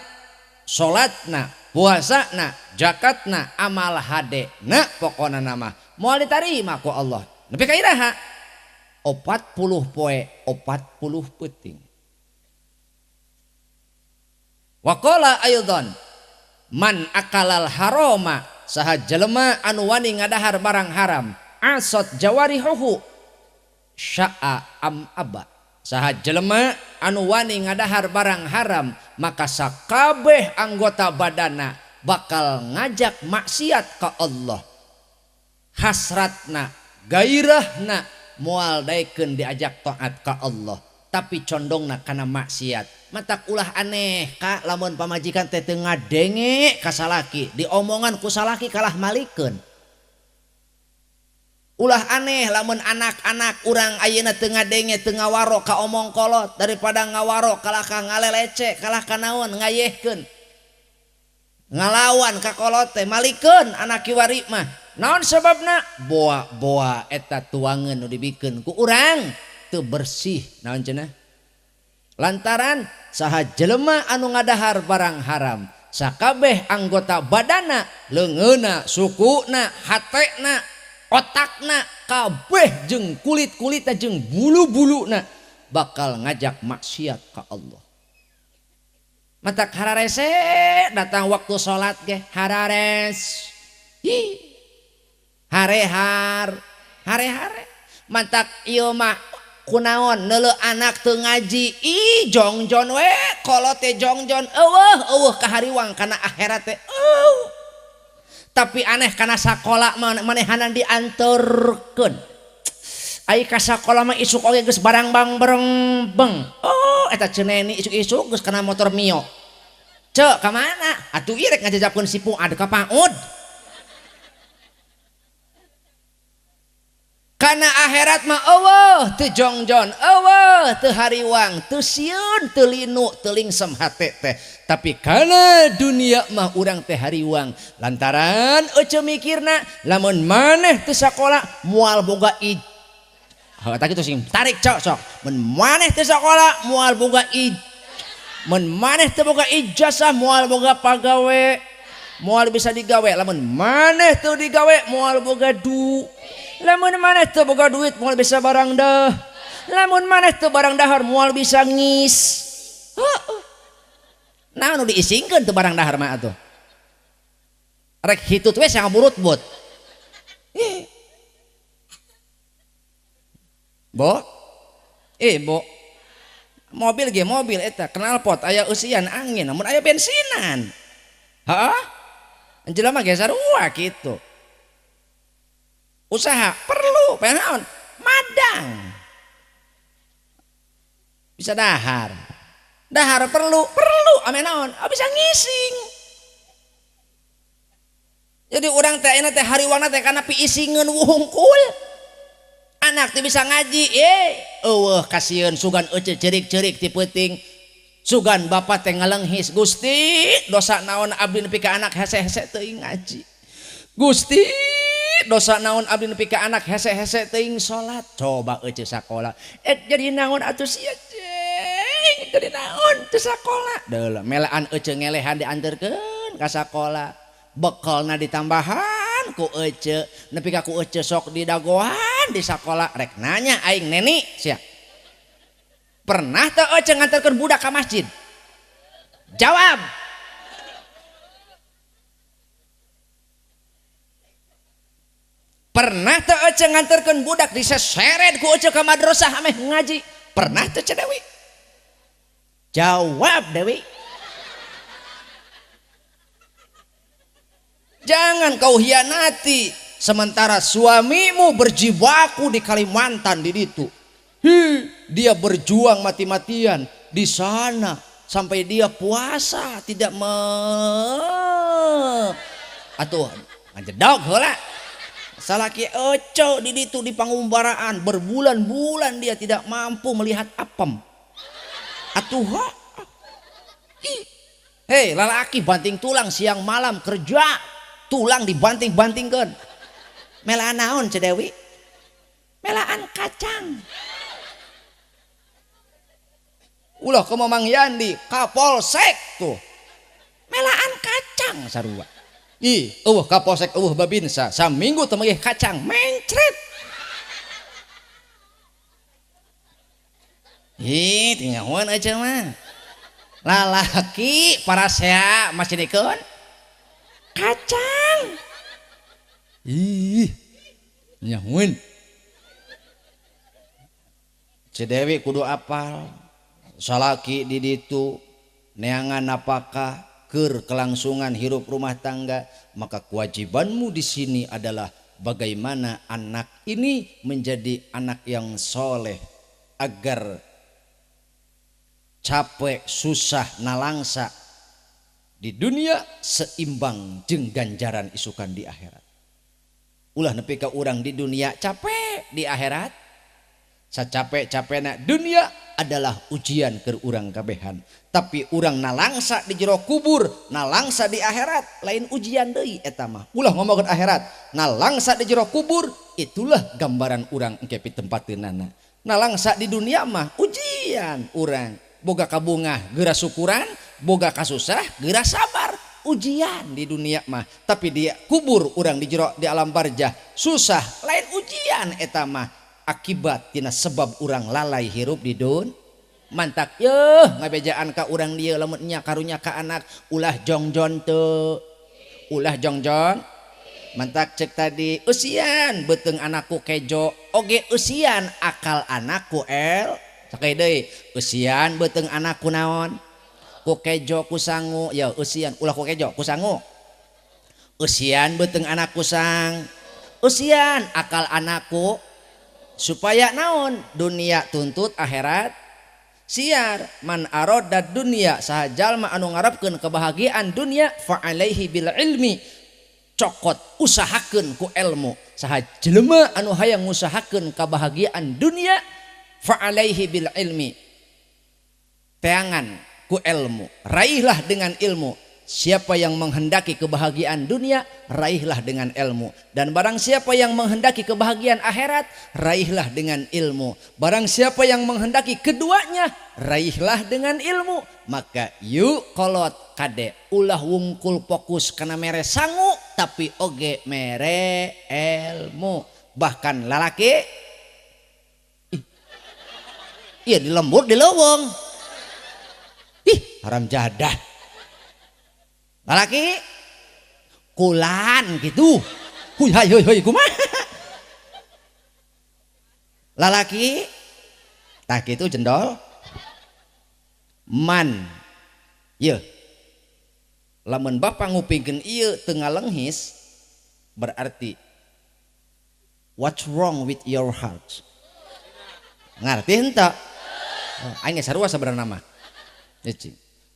salatna puasana zakatna amal hadena pokona nama moal ditarima ku Allah nepi ka iraha 40 poe 40 peuting waqala aidhan man akalal harama saha jelema anu wani ngadahar barang haram asot jawarihuhu syaa am aba saha jelema anu wani ngadahar barang haram maka sakabeh anggota badana bakal ngajak maksiat ka Allah hasratna gairahna moal daekeun diajak taat ka Allah tapi condongna kana maksiat matak ulah aneh ka lamun pamajikan teh teu ngadenge ka salaki diomongan ku salaki kalah malikeun ulah aneh lamun anak-anak urang ayeuna teu ngadenge teu ngawaro ka omong kolot daripada ngawaro kalah ka ngalelece kalah ka naon ngayehkeun ngalawan ka kolot teh malikeun anak kiwari mah naon sebabna boa-boa eta tuangeun nu dibikeun ku urang teu bersih naon cenah lantaran saha jelema anu ngadahar barang haram sakabeh anggota badana leungeunna sukuna hatena otakna kabeh jeung kulit-kulitna jeung bulu-buluna bakal ngajak maksiat ka Allah matak hararese datang waktu salat ge harares hi harehar hare-hare mantak ieu mah kunaon neuleuh anak teu ngaji ih jongjon we kolot teh jongjon eueuh eueuh kahariwang kana akhirat teh eueuh tapi aneh kana sakola manehanan dianterkeun ai ka sakola mah isuk oge geus barang bang bereng beng oh eta ceneni isuk-isuk geus kana motor Mio ceu ka mana atuh ieu rek ngajajapkeun si Fuad ka PAUD kana akhirat mah eueuh teu jongjon eueuh teu hariwang teu sieun teu linu teu lingsem hate teh tapi kana dunia mah urang teh hariwang lantaran ece mikirna lamun maneh teu sakola moal boga ij heuh eta kitu sing tarik cok sok mun maneh teu sakola moal boga ij mun maneh teu boga ijazah moal boga pagawe moal bisa digawe lamun maneh teu digawe moal boga du lamun maneh teu boga duit moal bisa barang dah lamun maneh teu barang dahar moal bisa ngis heuh naon nu diisingkeun teu barang dahar mah atuh rek hitut we sangaburut-but bo eh bo Mobil ge mobil eta knalpot aya eusian angin namun aya bensinan. Heeh. Jelema ge sarua kitu. Usaha perlu pengen naon? Madang. Bisa dahar. Dahar perlu, perlu ame naon? Ah, bisa ngising. Jadi urang teh ayeuna teh hariwangna teh kana piisingeun wungkul. Anak teh bisa ngaji, eueuh kasieun sugan euceu ceurik-ceurik ti peuting. Sugan bapak teh ngalenghis, Gusti, dosa naon abdi nepi ka anak hese-hese teuing ngaji. Gusti, dosa naon abdi nepi ka anak hese-hese teuing salat. Coba euceu sakola. Jadi naon atuh sia ceng? Jadi naon teu sakola? Deuleu melaan euceu ngelehan dianterkeun ka sakola. Bekalna ditambahan ku ece nepi ka ku ece sok didagoan di sakola rek nanya aing neni sia pernah teu ece nganterkeun budak ka masjid? Jawab. Pernah teu ece nganterkeun budak diseseret ku ece ka madrasah ameh ngaji? Pernah teu Ce Dewi? Jawab Dewi. Jangan kau hianati sementara suamimu berjibaku di Kalimantan di ditu. Hi, dia berjuang mati-matian di sana sampai dia puasa tidak me atuh ngajedog heula. Salaki eco di ditu di pangumbaraan berbulan-bulan dia tidak mampu melihat apem. Atuh ha. Hei, lalaki banting tulang siang malam kerja. Tulang dibanting-bantingkan. Melaan naon Ce Dewi? Melaan kacang. Ulah ke Mamang Yandi, Kapolsek tuh. Melaan kacang sarua. Ih, eueuh Kapolsek eueuh babinsa, saminggu teu meugih kacang, mencret. Ih, teu nyahoan aja mah. Lalaki parasea masih dikeun kacang. Ih, nyahuin. Ce Dewi kudu apal. Salaki di ditu neangan napakah keur kelangsungan hirup rumah tangga, maka kewajibanmu di sini adalah bagaimana anak ini menjadi anak yang soleh agar capek susah nalangsa di dunia seimbang jeung ganjaran isukan di akhirat. Ulah nepi ka urang di dunia capek di akhirat. Sacapek-capekna dunia adalah ujian keur urang kabehan. Tapi urang nalangsa di jero kubur, nalangsa di akhirat, lain ujian deui eta mah. Ulah ngomongkeun akhirat, nalangsa di jero kubur, itulah gambaran urang engke pitempateunana. Nalangsa di dunia mah ujian urang. Boga kabungah geura syukuran, boga kasusah geura sabar. Ujian di dunia mah, tapi di kubur urang di jero di alam barjah susah, lain ujian eta mah. Akibat tina sebab urang lalai hirup di dun mantak yeuh ngabejaan ka urang dieu lamun nya karunya ka anak ulah jongjon teu ulah jongjon mantak cek tadi eusian beuteung anakku kejo oge eusian akal anakku el sakali deui eusian beuteung anakku naon ku kejo ku sangu ya eusian ulah ku kejo ku sangu eusian beuteung anakku sang eusian akal anakku supaya naon dunia tuntut akhirat siar man aroda dunia saha jalma anu ngarepkeun kebahagiaan dunia fa alaihi bil ilmi cokot usahakeun ku ilmu saha jelema anu hayang ngusahakeun kebahagiaan dunia fa alaihi bil ilmi teangan ku ilmu raihlah dengan ilmu. Siapa yang menghendaki kebahagiaan dunia, raihlah dengan ilmu. Dan barang siapa yang menghendaki kebahagiaan akhirat, raihlah dengan ilmu. Barang siapa yang menghendaki keduanya, raihlah dengan ilmu. Maka yuk kolot kade ulah wungkul fokus kana mere sangu, tapi oge mere ilmu. Bahkan lalaki, iya di lembur di leuweung. Ih, haram jadah. Lalaki kulan gitu. Huy hay huy huy kumaha. Lalaki tah kitu jendol. Man ye lamun bapak ngupingkeun ieu teu ngalenghis berarti what's wrong with your heart? Ngarti henteu? Oh, aing sarua sabenerna mah.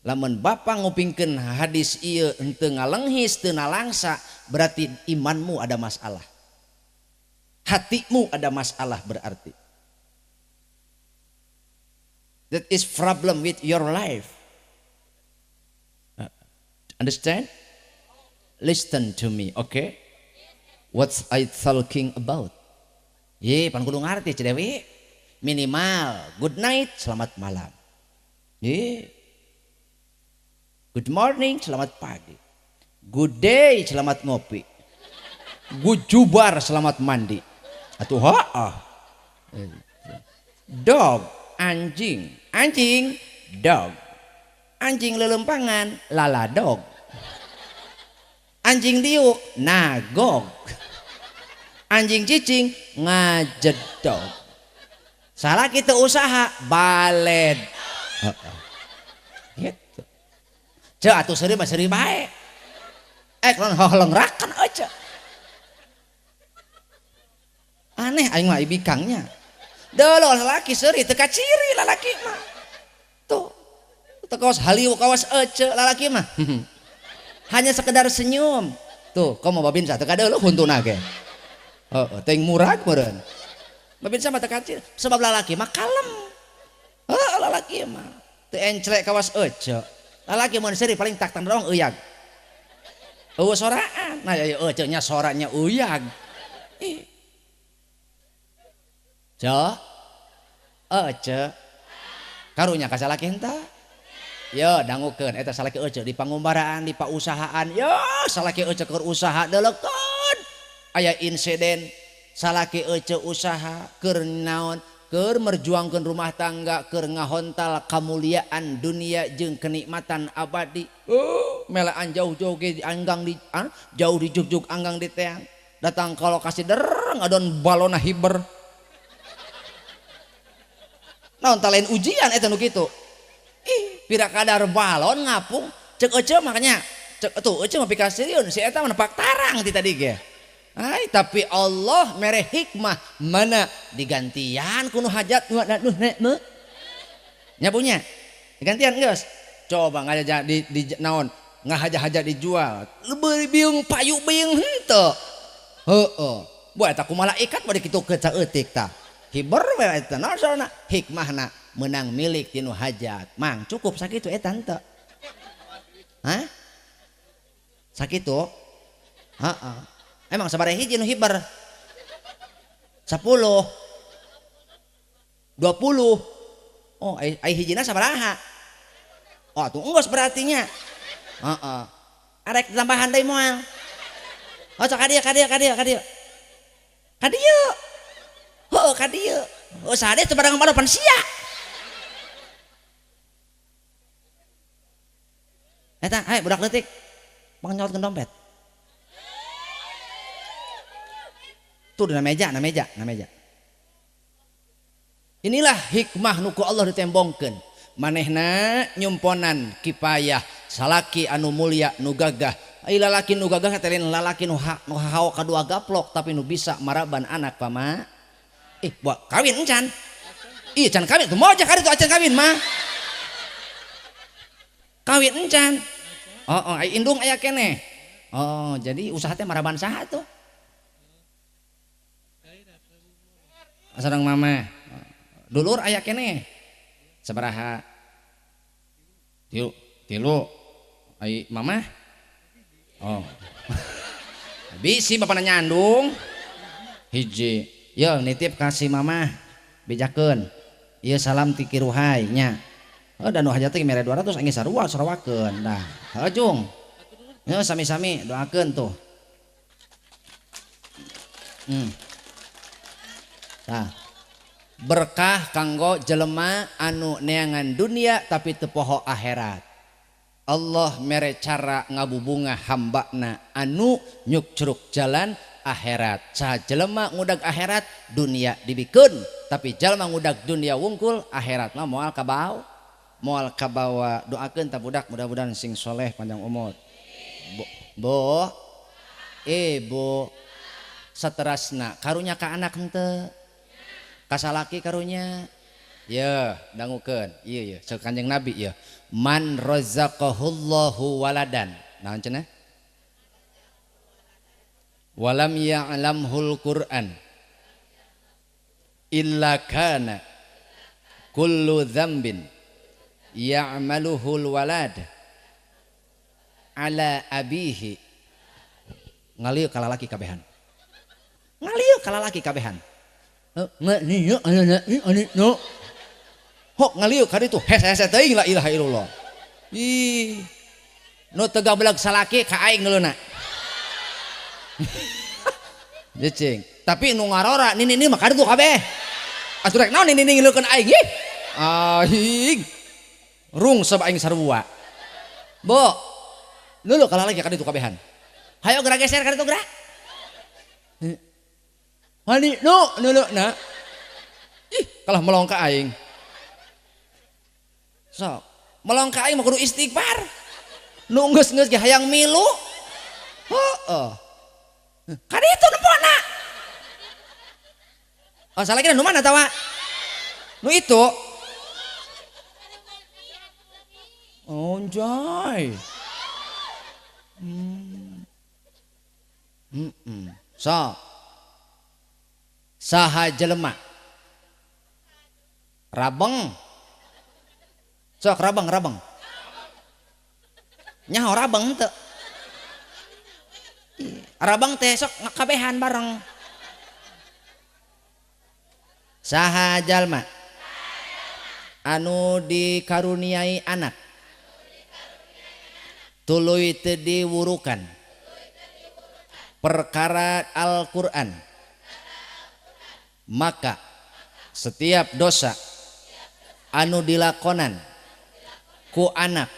Lamun bapak ngupingkeun hadis ieu henteu ngalenghis teu nalangsa berarti imanmu ada masalah. Hatimu ada masalah berarti. That is problem with your life. Understand? Listen to me, okay? What's I talking about? Ye, pan kudu ngarti Ci Dewi. Minimal good night, selamat malam. Ye. Good morning, selamat pagi. Good day, selamat ngopi. Good jubar, selamat mandi. Atuh heuh. Dog, anjing, anjing, dog. Anjing lelempangan, laladog. Anjing diuk, nagog. Anjing cicing, ngajedog. Salah kita usaha, baled. Gitu. Cek atuh seuri mah seuri bae. Eh kalau holengrakan aja. Aneh aing mah ibikangnya. Deuh lalaki seuri teu kaciri lalaki mah. Tuh. Teu kawas haliu kawas ece lalaki mah. Hanya sekedar senyum. Tuh, komo babinsa teu kadeuleuh huntuna ge. Heeh, teuing murag meureun. Babinsa mah teu kaciri sebab lalaki mah kalem. Heuh lalaki mah teu encrek kawas ece. Lalaki mun seuri paling tak tandorong uyag. Eueuh soraan. Nah ieu ece nya soranya uyag. Ih. Cek. Ece. Karunya ka salaki henteu? Yo dangukeun eta salaki ece di pangumbaraan, di pausahaan. Yo salaki ece keur usaha deulekeun. Aya insiden salaki ece usaha keur naon? Keur merjuangkeun rumah tangga, keur ngahontal kamuliaan dunia jeung kenikmatan abadi. Melaan jauh-jauh ge anggang di jauh di jugjug anggang di teang. Datang ka lokasi dereng adon balona hiber. Naon ta lain ujian eta nu kitu. Ih, pira kadar balon ngapung cek ece makanya cek tuh ece mah pikasieun si eta mah nepak tarang ti tadi ge. Ai tapi Allah mere hikmah mana digantian kuno hajat nu nu nya punya digantian geus coba ngajaja di naon ngahaja-haja dijual leubeung biung payu biung henteu heueuh buat eta ku malaikat bade kitu ke saeutik tah hiber we eta naon soalna hikmahna menang milik tinu hajat mang cukup sakitu eta henteu hah sakitu heeh. Emang sabaraha hiji nu hiber? 10 20. Oh, ai hijina sabaraha? Oh, atuh enggeus berarti nya. Heeh. Arek tambahan deui moal. Oh, sok ka dieu ka dieu ka dieu ka dieu. Ka dieu. Heuh, ka dieu. Oh, sade teu barang pan sia. Eta, hai budak leutik. Pang nyolotkeun dompet. Tuh di meja, na meja, na meja. Inilah hikmah nu ku Allah ditembongkeun. Manehna nyumponan kipayah salaki anu mulia nu gagah. Ai lalaki nu gagah teh lain lalaki nu hawa kadua gaplok tapi nu bisa maraban anak pama. Ih, buat kawin encan. Ih, can kawin tuh moja kari tuh acan kawin mah. Kawin encan. Oh, oh ai indung aya keneh. Oh, jadi usaha teh maraban saha tuh? Sareng mama. Dulur aya keneh. Sabaraha? Tilu, tilu. Ai mama? Oh. Bisi bapana nyandung. Hiji. Yo nitip kasih mama. Bejakeun. Ieu salam ti kiruhai nya. Oh dan nu hajat teh mere 200 angin sarua sarawakeun. Dah. Heuh jung. Yo sami-sami doakeun tuh. Nah, berkah kanggo jelema anu neangan dunia tapi teu poho akhirat. Allah mere cara ngabubunga hambana anu nyukcruk jalan akhirat. Saha jelema ngudag akhirat dunia dibikeun, tapi jelema ngudag dunia wungkul akhirat mah moal kabawa. Moal kabawa doakeun ta budak mudah-mudahan sing soleh panjang umur. Bo, ibu saterasna karunya ka anak henteu? Ka salaki karunya? Yeuh, dangukeun. Ieu yeuh ceuk Kanjeng Nabi yeuh. Man razaqahullahu waladan. Naon cenah? Walam ya'lamhul Qur'an illa kana kullu dzambin ya'maluhul walad ala abihi. Ngalieu ka lalaki kabehan. Ngalieu ka lalaki kabehan. Hok ngalieu ka ditu hese-hese teuing la ilaha illallah. Ih. Nu teu gabeleg salaki ka aing nuluna. Cicing. Tapi nu ngarora nini-nini mah ka ditu kabeh. Atuh rek naon nini-nini ngilukeun aing ih. Aing. Rungsep aing sarua. Bo. Lulu kalah lagi ka ditu kabehan. Hayo geura geser ka ditu geura. Hani nu nulu na. Ih, kalah melong ka aing. Sok, melong ka aing mah kudu istighfar. Nu geus-geus ge hayang milu. Heeh. Ka ditu nempona. Oh, salah kira nu mana tawa? Nu itu. Onjay. So. Saha jelema. Rabeng. Sok rabeng, rabeng. Nyaho rabeng teu. Rabeng teh sok ngakabehan bareng. Saha jalma anu dikaruniai anak tuluy teu diwurukan perkara Al-Qur'an, maka setiap dosa anu dilakonan ku anak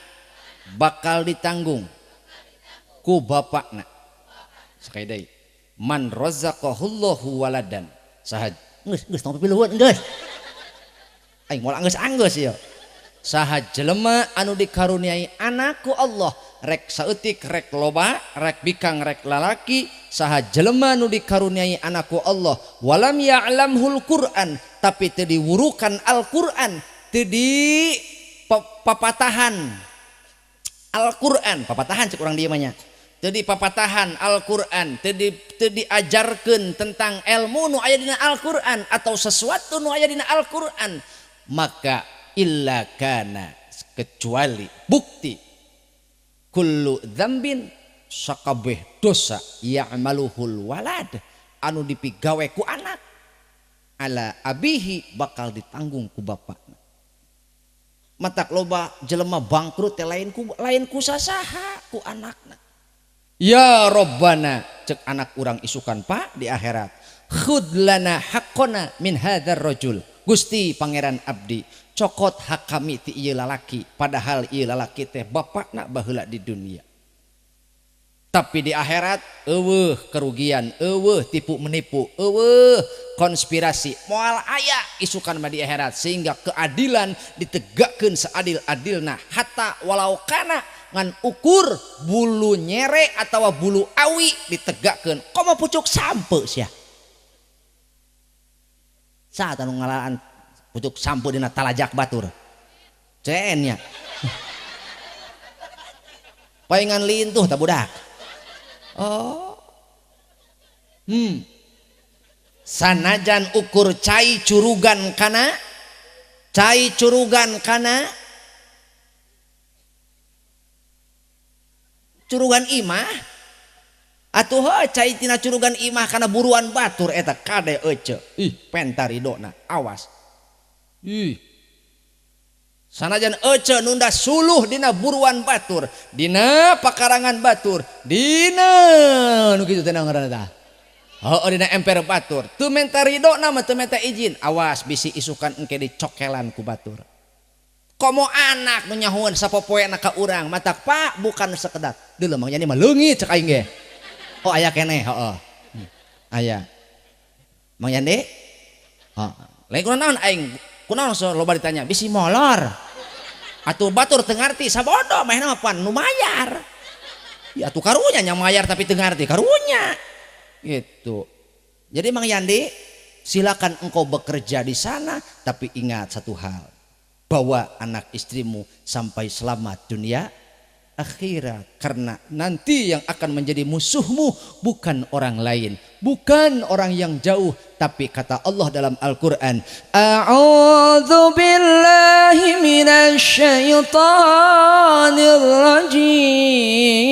bakal ditanggung ku bapakna. Sekali deui, man razaqahullahu waladan. Saha geus geus tong pipiluhun geus. Aing moal anggeus-anggeus ieu. Saha jelema anu dikaruniai anak ku Allah, rek saeutik rek loba, rek bikang rek lalaki, saha jelema anu dikaruniai anak ku Allah walam ya'lamhul Qur'an, tapi teu diwurukan Al-Qur'an, teu di papatahan Al-Qur'an, papatahan cek urang dieu mah nya. Teu dipapatahan Al-Qur'an, teu diajarkeun tentang ilmu nu aya dina Al-Qur'an atau sesuatu nu aya dina Al-Qur'an, maka illa kana, kecuali bukti kullu dzambin sakabeh dosa ya'maluhul walad anu dipigawe ku anak ala abihi bakal ditanggung ku bapakna. Matak loba jelema bangkrut teh lain ku sasaha ku anakna. Ya Rabbana, cek anak urang isukan Pak di akhirat, khud lana haqqona min hadzal rajul. Gusti Pangeran abdi, cokot hak kami ti ieu lalaki, padahal ieu lalaki teh bapakna baheula di dunia. Tapi di akhirat eueuh kerugian, eueuh tipu menipu, eueuh konspirasi, moal aya isukan mah di akhirat, sehingga keadilan ditegakkeun seadil-adilna hatta walau kana ngan ukur bulu nyere atawa bulu awi ditegakkeun. Komo pucuk sampe sia. Saat anu ngalaan pucuk sampe dina talajak batur. Cen nya. Paingan lintuh ta budak. Oh. Sanajan ukur cai curugan kana, cai curugan kana curugan imah atuh heuh cai tina curugan imah kana buruan batur eta kade ece. Ih, pentar ridona, awas. Ih. Sanajan ece nunda suluh dina buruan batur, dina pakarangan batur, dina nu kitu teh ngaranna tah. Heuh dina emper batur, teu menta ridona mah teu menta izin, awas bisi isukan engke dicokelan ku batur. Komo anak nu nyahueun sapopoena ka urang, matak Pak bukan sekedar deuleu Mang Yani mah leungit cek aing ge. Oh aya keneh heeh. Aya. Mang Yani? Heeh. Lain kunaon aing? Kunaon so loba ditanya bisi molor. Atuh batur teu ngarti sabodo manehna mah pan nu mayar. Ya atuh karunya nya mayar tapi teu ngarti karunya. Gitu. Jadi Mang Yandi, silakan engkau bekerja di sana, tapi ingat satu hal, bawa anak istrimu sampai selamat dunia akhirat, karena nanti yang akan menjadi musuhmu bukan orang lain, bukan orang yang jauh, tapi kata Allah dalam Al-Qur'an, a'udzu billahi minasyaitonir rajim.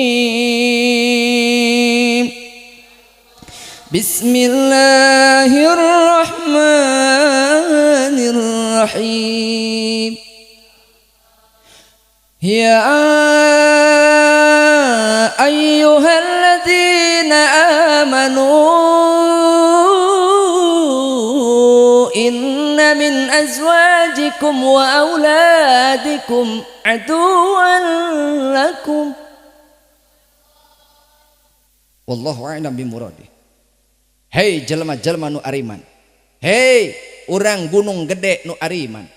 Bismillahirrahmanirrahim. Ya ayyuhalladzina amanu inna min azwajikum wa auladikum aduwwan lakum. Wallahu a'lam bimuradih. Hei jelema-jelema nu ariman, hei urang Gunung Gede nu ariman,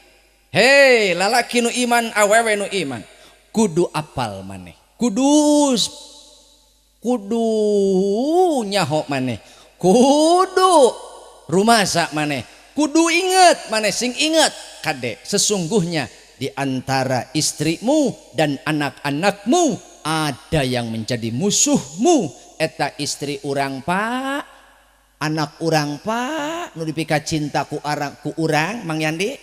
hei lalaki nu iman, awewe nu iman, kudu apal maneh, kudu kudu nyaho maneh, kudu rumasa maneh, kudu inget maneh, sing inget kade, sesungguhnya di antara istrimu dan anak-anakmu ada yang menjadi musuhmu. Eta istri urang pak, anak urang pak, nu dipika cinta ku arang ku urang Mang Yandi.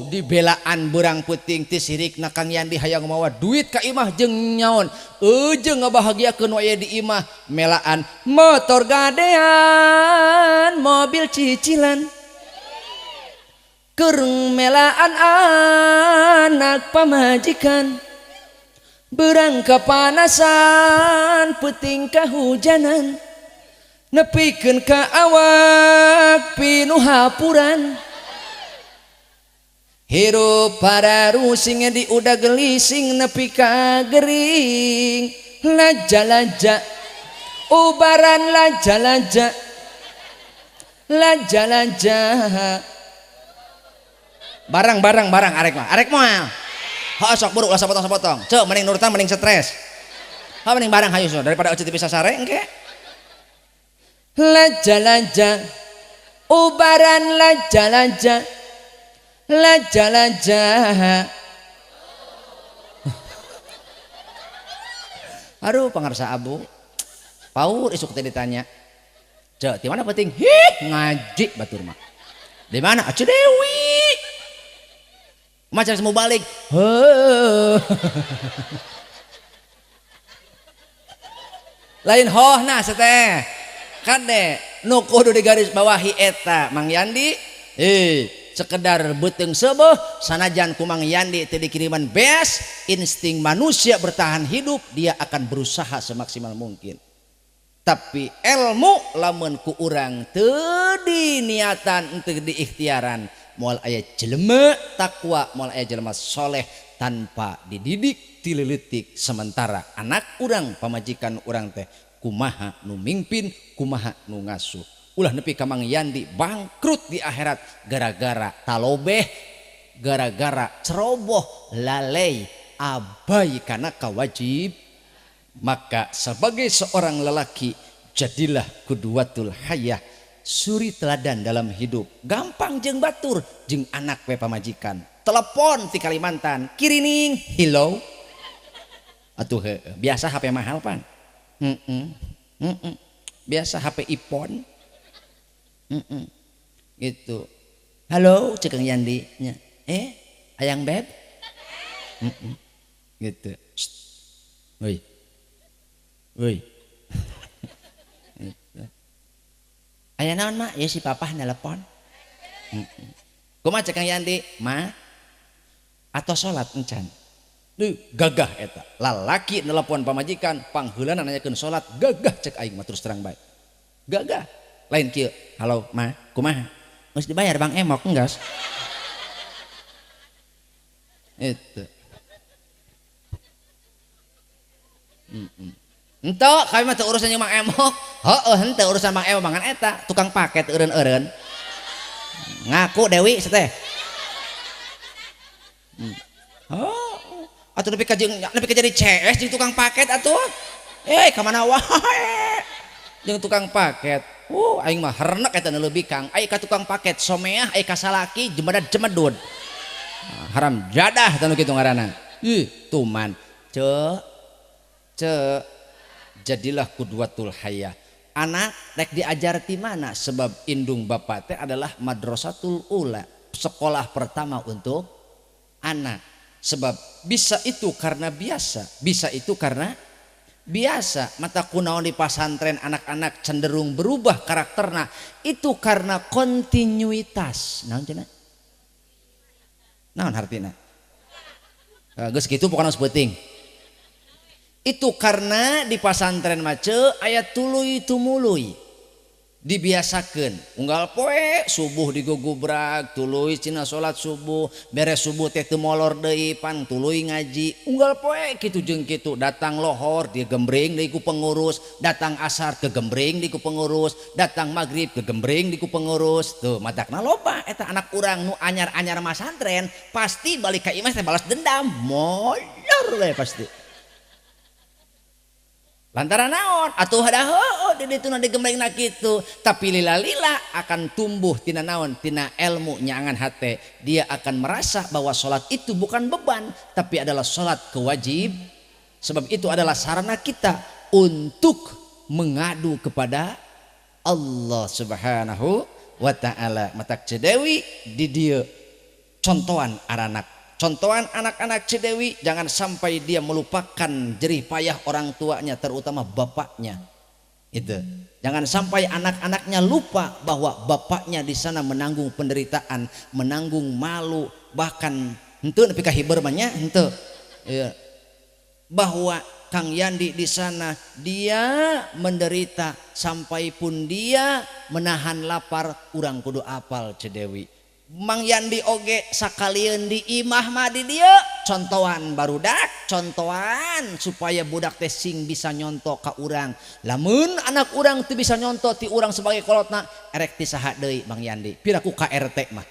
Dibelaan berang peuting ti sirikna Kang Yandi hayang mawa duit ka imah jeung nyaon, jeung ngabahagiakeun nu aya di imah, melaan motor gadean, mobil cicilan, keur melaan anak pamajikan, berang kepanasan peuting kahujanan, nepikeun ka awak pinuh hapuran. Hirup pararusing di udah gelising nepi ka gering, laja-laja ubaran laja-laja laja-laja. Barang-barang barang arek mah, arek moal. Ha sok buruk ulah sapotong-sapotong. Ceu mending nurutan mending stres. Ha mending barang hayu so daripada euceut bisa sare engke. Laja-laja ubaran laja-laja laja-laja. Aduh pangarsa abu paur isuk teh ditanya, cek di mana penting? Hih ngaji batur mah. Di mana? Acu Dewi. Macam semua balik. Heuh. Lain hoh nah seteh. Kade nu kudu digaris bawahi eta Mang Yandi. Sekedar beuteung seubeuh sanajan ku Mang Yandi teu dikiriman beas, insting manusia bertahan hidup dia akan berusaha semaksimal mungkin. Tapi ilmu lamun ku urang teu diniatan teu diikhtiaran, moal aya jelema takwa, moal aya jelema soleh tanpa dididik tileutik. Sementara anak urang pamajikan urang teh kumaha nu mingpin, kumaha nu ngasuh. Ulah nepi ka Mang Yandi bangkrut di akhirat gara-gara talobeh, gara-gara ceroboh, lalai, abai kana kawajib. Maka sebagai seorang lelaki jadilah kuduatul hayah, suri teladan dalam hidup. Gampang jeung batur jeung anak we pamajikan. Telepon ti Kalimantan, kirining, hello. Atuh heueuh, biasa HP mahal pan. Biasa HP iPhone. Gitu. Halo cek Kang Yandi nya. Ayang beb. Gitu. Woi. Woi. Gitu. Aya naon mak? Ya si papah nelpon. Kumaha cek Kang Yandi? Ma atau salat encan. Duh, gagah eta. Lalaki nelpon pamajikan, pangheulana nanyakeun salat, gagah cek aing mah terus terang bae. Gagah. Lain kieu, halo ma, kumaha? Geus dibayar Bang Emok enggeus. Itu. Henteu, kami mah teu urusan jeung Mang Emok. Heueuh henteu urusan Mang Emok mangan eta, tukang paket eureun-eureun. Ngaku Dewi seteh. Oh. Atuh nepi ka jeung nepi ka jadi CS jeung tukang paket atuh. Eh ka mana wae. Jeung tukang paket. Aing mah hernek eta nu leuwih Kang. Ai ka tukang paket someah ai ka salaki jemedad jemedud. Haram jadah tanu kitu ngaranna. Ih, tuman. Ceu. Ceu. Jadilah qudwatul hayah. Anak rek diajar ti mana? Sebab indung bapak teh adalah madrasatul ula, sekolah pertama untuk anak. Sebab bisa itu karena biasa, bisa itu karena biasa. Mata kunaon di pasantren anak-anak cenderung berubah karakterna itu karena kontinuitas. Naon cenah? Naon hartina? Geus kitu pokona geus peuting. Itu karena di pasantren mace aya tuluy tumuluy dibiasakeun unggal poe subuh digugubrak tuluy cina salat subuh beres subuh teh teu molor deui pan tuluy ngaji unggal poe kitu jeung kitu datang lohor digembreng deui ku pengurus datang asar kegembreng deui ku pengurus datang maghrib kegembreng deui ku pengurus tuh matakna loba eta anak urang nu anyar-anyar masantren pasti balik ka imah teh balas dendam molor we pasti. Lantaran naon atuh ada heueuh di ditu na digemblengna kitu tapi lila-lila akan tumbuh tina naon tina ilmu nyangan hate dia akan merasa bahwa salat itu bukan beban tapi adalah salat kewajib sebab itu adalah sarana kita untuk mengadu kepada Allah Subhanahu wa taala. Matak Ceu Dewi di dieu contohan aranak. Contohan anak-anak Ceu Dewi jangan sampai dia melupakan jerih payah orang tuanya terutama bapaknya. Itu. Jangan sampai anak-anaknya lupa bahwa bapaknya di sana menanggung penderitaan, menanggung malu, bahkan henteu nepi ka hiber mah nya henteu. Ya. Bahwa Kang Yandi di sana dia menderita sampai pun dia menahan lapar urang kudu apal Ceu Dewi. Mang Yandi oge sakalieun di imah mah di dieu contohan barudak contohan supaya budak teh sing bisa nyonto ka urang lamun anak urang teu bisa nyonto ti urang sebagai kolotna erek ti saha deui Mang Yandi piraku ka RT mah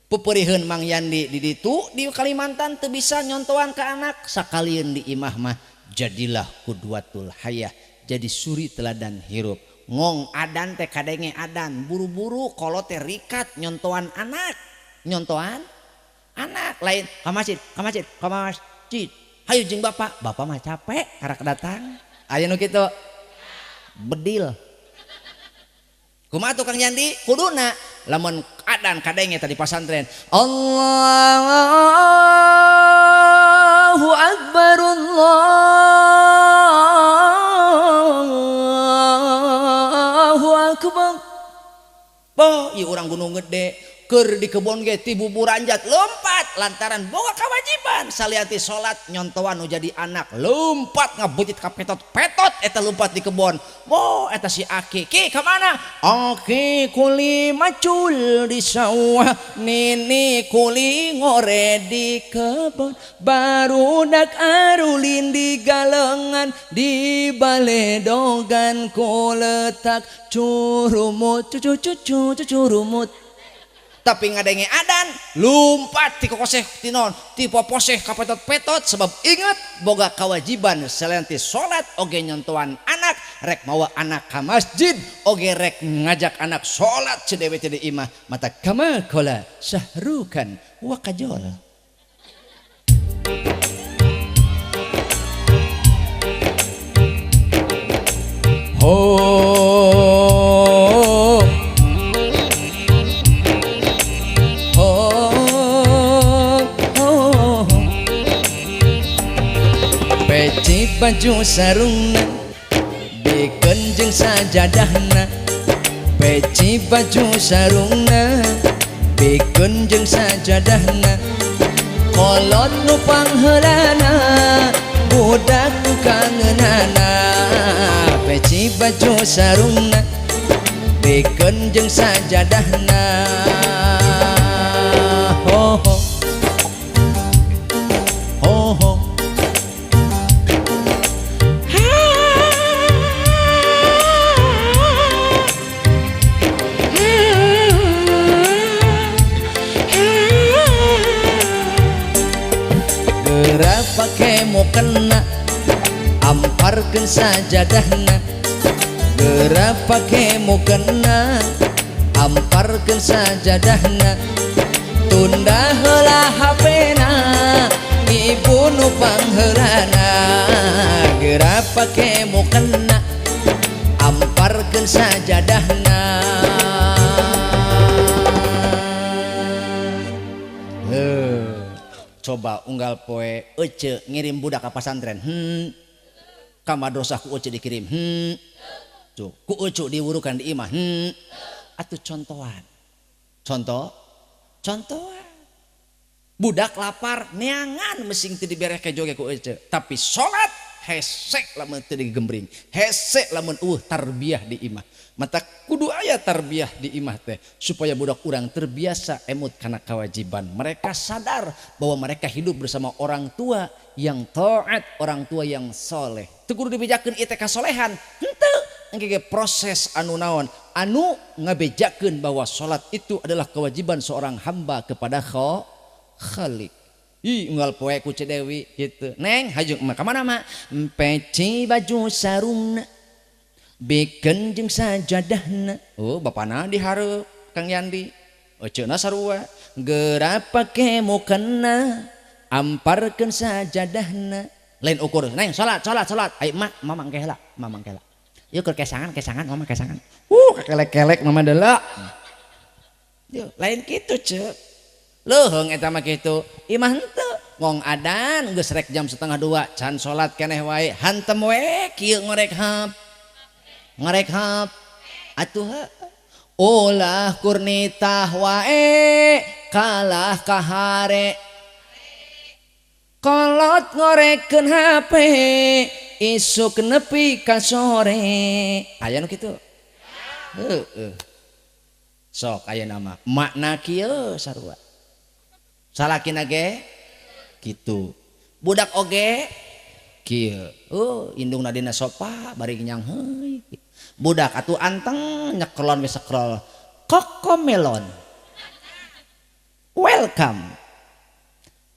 peupeuriheun Mang Yandi di ditu di Kalimantan teu bisa nyontoan ka anak sakalieun di imah mah jadilah qudwatul hayah jadi suri teladan hirup. Ngong adan teh kadenge adan buru-buru kolot teh rikat nyontoan anak nyontoan anak lain ka masjid ka masjid ka masjid hayu jeung bapak bapak mah capek karak datang aya nu kitu bedil kumaha tuh Kang Yandi kuduna lamun adan kadenge tadi pasantren Allahu akbar Allahu akbar. Boh, ieu urang Gunung Gede keur di kebon ge ti buburanjat lompat lantaran boga kewajiban salianti salat nyontoan nu jadi anak lompat ngabeutit ka petot-petot eta lompat di kebon. Boh, eta si Aki ki ka mana? Aki kuli macul di sawah nini kuli ngore di kebon barudak arulin di galengan di baledogan ku letak curumut cucu cucu curumut tapi ngadenge adan lumpat ti kokoseh ti naon ti poposeh ka petot-petot sebab ingat boga kewajiban selain ti salat oge nyontoan anak rek mawa anak ka masjid oge rek ngajak anak salat Ceu Dewi teh di imah mata kama kola sahrukan wa kajol. Ho peci baju sarungna bikeun jeung sajadahna peci baju sarungna bikeun jeung sajadahna kolot nu pangheulana budak nu kangeunana peci baju sarungna bikeun jeung sajadahna ho ho ho ho. mukena amparkeun sajadahna geura pake mukena amparkeun sajadahna tunda heula HP-na ibu nu pangheulana geura pake mukena amparkeun sajadahna. Coba unggal poe ece ngirim budak ka pasantren, ka madrasah ku ece dikirim, tuh ku ece diwurukan di imah, atuh contohan, contohan. Budak lapar neangan mesing teu dibereh ke joge ku ece, tapi salat hesek lamun teu digembring, hesek lamun eueuh tarbiyah di imah. Mata kudu aya tarbiyah di imah teh supaya budak urang terbiasa emut kana kewajiban. Mereka sadar bahwa mereka hidup bersama orang tua yang taat, orang tua yang soleh. Teu kudu dibejakeun ieu teh kasolehan, henteu. Engke ge proses anu naon? Anu ngabejakeun bahwa salat itu adalah kewajiban seorang hamba kepada Khalik. Ih unggal poe ku Ceu Dewi gitu. Neng haju ka mana mak? Peci baju sarungna beken jeung sajadahna. Oh bapana dihareup Kang Yandi. Eceuna sarua geura pake mukena amparkeun sajadahna. Lain ukur neng salat salat salat. Ai mak mama engke heula, mama engke heula. Ieu keur kesangan kesangan mama kesangan. Kekelek-kelek mama deuleu. Yeuh lain kitu ceu. Leuheung eta mah kitu. Imah henteu ngong adan geus rek jam 1:30 can salat keneh wae hantem we kieu ngorek hap. Ngorek hap atuh ulah kurnitah wae kalah kahare kolot ngorekeun HP isuk nepi ka sore aya nu kitu heueuh sok aya nama makna kieu sarua salakina ge kitu budak oge kieu oh indungna dina sopa bari nyang heuy budak atuh anteng nyekelon we scroll Cocomelon welcome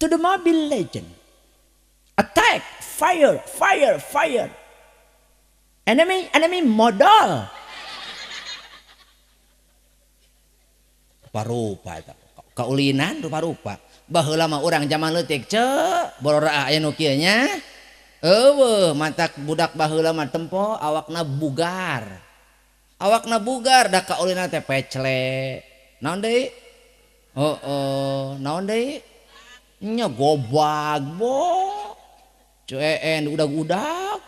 to the Mobile Legend attack fire fire fire enemy enemy modal rupa-rupa eta kaulinan rupa-rupa baheula mah urang zaman leutik ceu bororaah aya nu kieu nya eueuh matak budak baheula mah tempo awakna bugar da kaulina teh pecle naon deui heueuh naon deui nya gobag bo ceen udag-udag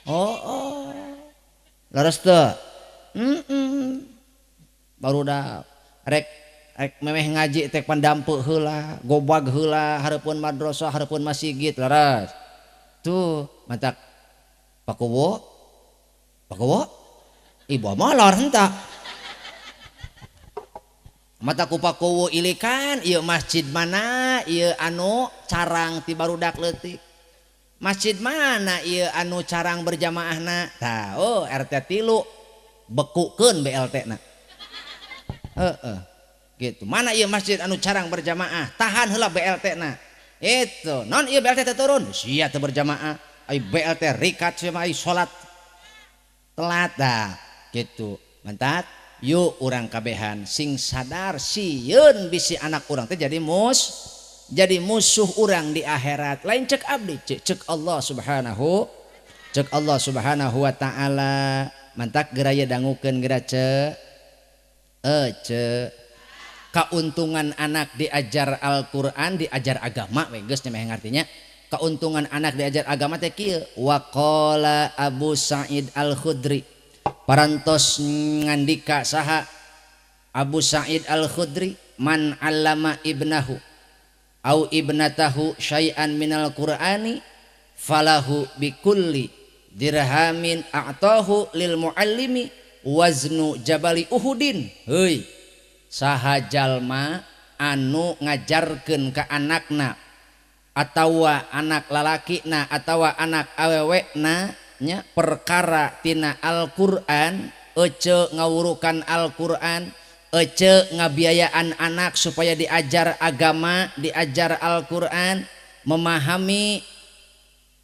heueuh leres teu barudak rek rek memeh ngaji teh pandampe heula gobag heula hareupeun madrasah hareupeun masjid leres tuh matak pakuwo pakuwo ibu molor henteu mata ku pakuwo ilikan ieu masjid mana ieu anu carang ti barudak leutik masjid mana ieu anu carang berjamaahna tah oh RT 3 bekukeun BLT na heeh gitu mana ieu masjid anu carang berjamaah tahan heula BLT na itu non ieu BLT teh turun sia teu berjamaah ai BLT rikat sia mah ai salat telat dah gitu mantat yuk urang kabehan sing sadar sieun bisi anak urang teh jadi musuh urang di akhirat lain cek abdi cek Allah subhanahu cek Allah subhanahu wa ta'ala mantak geraya dangukeun geura cek cek keuntungan anak diajar Al-Qur'an diajar agama we geus nya meh ngartinya keuntungan anak diajar agama teh kieu waqala Abu Sa'id Al-Khudri parantos ngandika saha Abu Sa'id Al-Khudri man 'allama ibnahu au ibnatahu syai'an minal Qur'ani falahu bikulli dirhamin a'tahu lil muallimi waznu jabali Uhudin. Heuy saha jalma anu ngajarkeun ka anakna atawa anak lalakina atawa anak awewena nya perkara tina Al-Qur'an ece ngawurukan Al-Qur'an ece ngabiayaan anak supaya diajar agama diajar Al-Qur'an memahami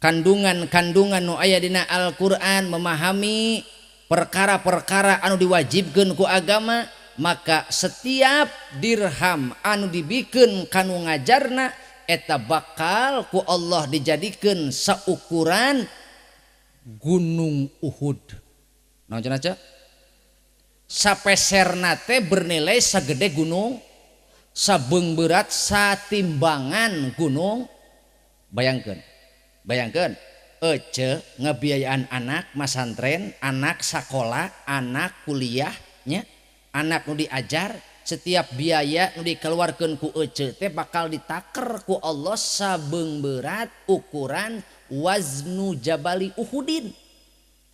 Kandungan-kandungan nu aya dina Al-Qur'an, memahami perkara-perkara anu diwajibkeun ku agama, maka setiap dirham anu dibikeun kanu ngajarna eta bakal ku Allah dijadikeun saukuran Gunung Uhud. Naon cenah, Cek? Sapeserna teh bernilai sagede gunung, sabeung berat satimbangan gunung. Bayangkeun, bayangkeun ece ngebiayaan anak masantren, anak sekolah, anak kuliah nya, anak nu diajar, setiap biaya nu dikeluarkan ku ece teh bakal ditaker ku Allah sabeung berat ukuran waznu jabali Uhudin,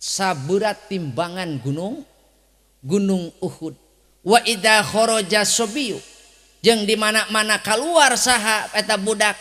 saberat timbangan gunung Gunung Uhud. Wa idza kharaja sobiyu, jeung di mana-mana keluar saha eta budak,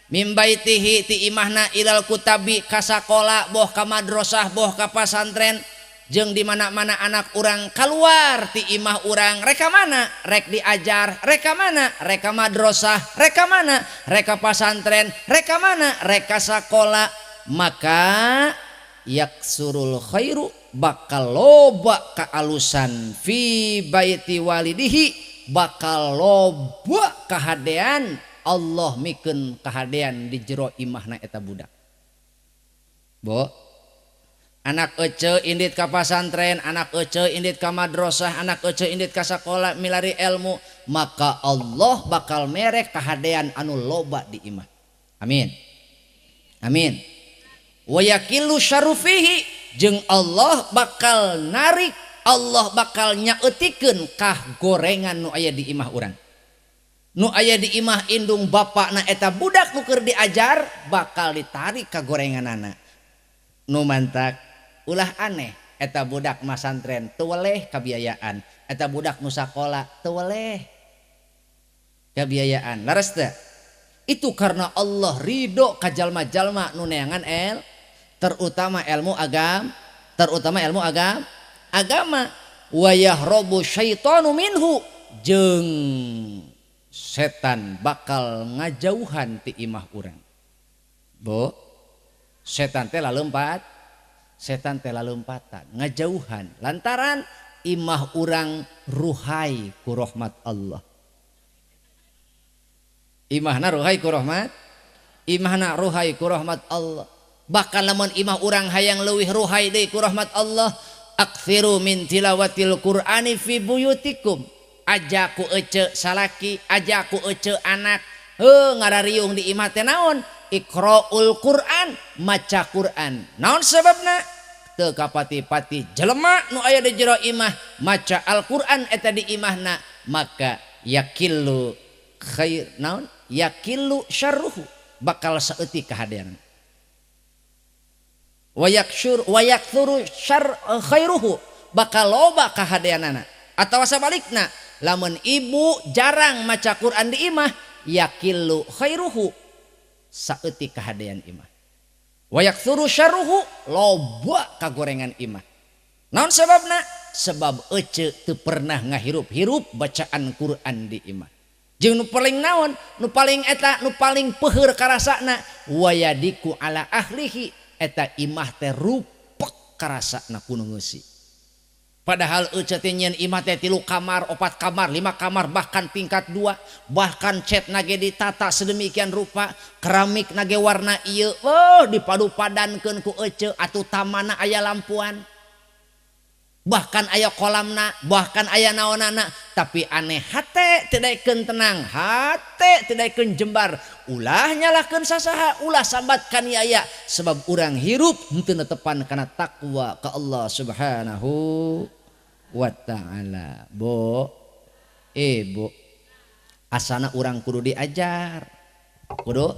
mim baitihi ti imahna, ilal kutabi ka sakola, boh ka madrasah, boh ka pasantren, jeung di mana-mana anak urang keluar ti imah urang rek ka mana, rek diajar, rek ka mana, rek ka madrasah, rek ka mana, rek ka pasantren, rek ka mana, rek ka sakola, maka yaksurul khairu, bakal loba kaalusan, fi baiti walidihi, bakal loba kahadean, Allah mikeun kahadean di jero imahna eta budak. Bo, anak ece indit ka pasantren, anak ece indit ka madrasah, anak ece indit ka sakola milari ilmu, maka Allah bakal merek kahadean anu loba di imah. Amin, amin. Wa yakillu syarrufihi, jeung Allah bakal narik, Allah bakal nyaeutikeun kah gorengan nu aya di imah urang, nu aya di imah indung bapak na eta budak nu keur diajar, bakal ditarik ka gorenganana. Nu mantak ulah aneh eta budak masantren teu weleh kabiayaan, eta budak nu sakola teu weleh kabiayaan. Leres teu? Itu karena Allah ridho ka jalma-jalma nu neangan el terutama ilmu agam, terutama ilmu agama. Wa yahrobu syaitanu minhu, jeung setan bakal ngajauhan ti imah urang. Bo, setan teh laleumpatan, setan teh lalompatan ngajauhan lantaran imah urang ruhai ku rahmat Allah. Imahna ruhai ku rahmat, imahna ruhai ku rahmat Allah. Bahkan lamun imah urang hayang leuwih ruhai deui ku rahmat Allah, aktsiru min tilawatil qur'ani fi buyutikum. Aja ku ece salaki, aja ku ece anak, heuh, ngarariung di imah teh naon? Iqraul Quran, maca Quran. Naon sebabna? Teu kapati-pati jelema nu aya di jero imah maca Al-Quran eta di imahna, maka yakillu khair, naon, yakillu syarruhu, bakal saeutik kahadean, wayaksur wayaktsuru syar khairuhu, bakal loba kahadeanana. Atau sabalikna, lamun ibu jarang maca Quran di imah, yakillu khairuhu, saeutik kahadean imah, wayaktsuru syarruhu, loba kagorengan imah. Naon sebabna? Sebab ece teu pernah ngahirup-hirup bacaan Quran di imah. Jeung nu paling naon, nu paling eta, nu paling peuheur karasana, wayadiku ala ahlihi, eta imah teh rupek karasana ku nu ngeusi. Padahal ece teh nyieun imah teh tilu kamar, opat kamar, lima kamar, bahkan tingkat dua, bahkan cat nage ditata sedemikian rupa, keramik nage warna ieu, oh, dipadu-padankeun ku ece, atuh tamana aya lampuan, bahkan aya kolamna, bahkan aya naonana, tapi aneh, hate teu daekeun tenang, hate teu daekeun jembar. Ulah nyalahkeun sasaha, ulah sambat kaniaya, sebab urang hirup henteu netepan kana takwa ka Allah Subhanahu wa Ta'ala. Bo, eh, bo, asana urang kudu diajar, kudu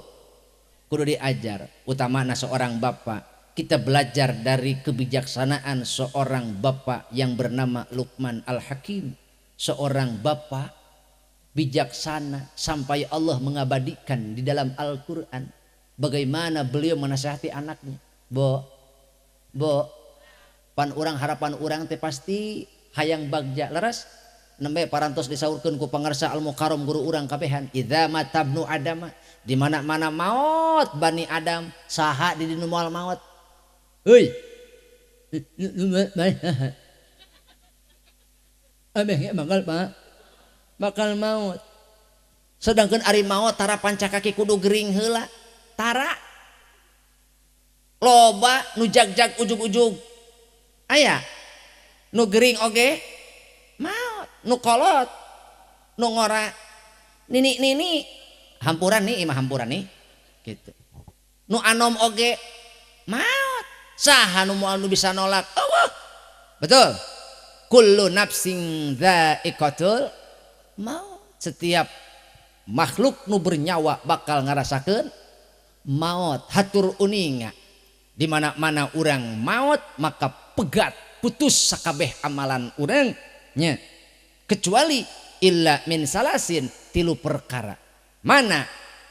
kudu diajar, utamana seorang bapak. Kita belajar dari kebijaksanaan seorang bapak yang bernama Luqman Al-Hakim. Seorang bapak bijaksana sampai Allah mengabadikan di dalam Al-Quran bagaimana beliau menasihati anaknya. Bo, bo, pan urang harapan urang teh pasti hayang bagja, leres? Nembe parantos disaurkeun ku pangarsa Al Mukarram guru urang kabehan, idza matabnu adama, di mana-mana maot bani Adam, saha di dinu moal maot. Heuy. Ameh bakal Pak. Bakal maot. Sedangkan ari maot tara pancakaki kudu gering heula. Tara. Loba nu jag-jag ujug-ujug. Aya. Nu gering oge maot, nu kolot, nu ngora, nini-nini hampuran nih, imah hampuran nih gitu. Nu anom oge maot. Saha nu moal nu bisa nolak? Eueuh. Betul. Kullu nafsin dha'iqatul maut. Setiap makhluk nu bernyawa bakal ngarasakeun maut. Hatur uninga. Di mana-mana urang maut maka pegat putus sakabeh amalan urang nya. Kecuali illa min salasin, tilu perkara. Mana?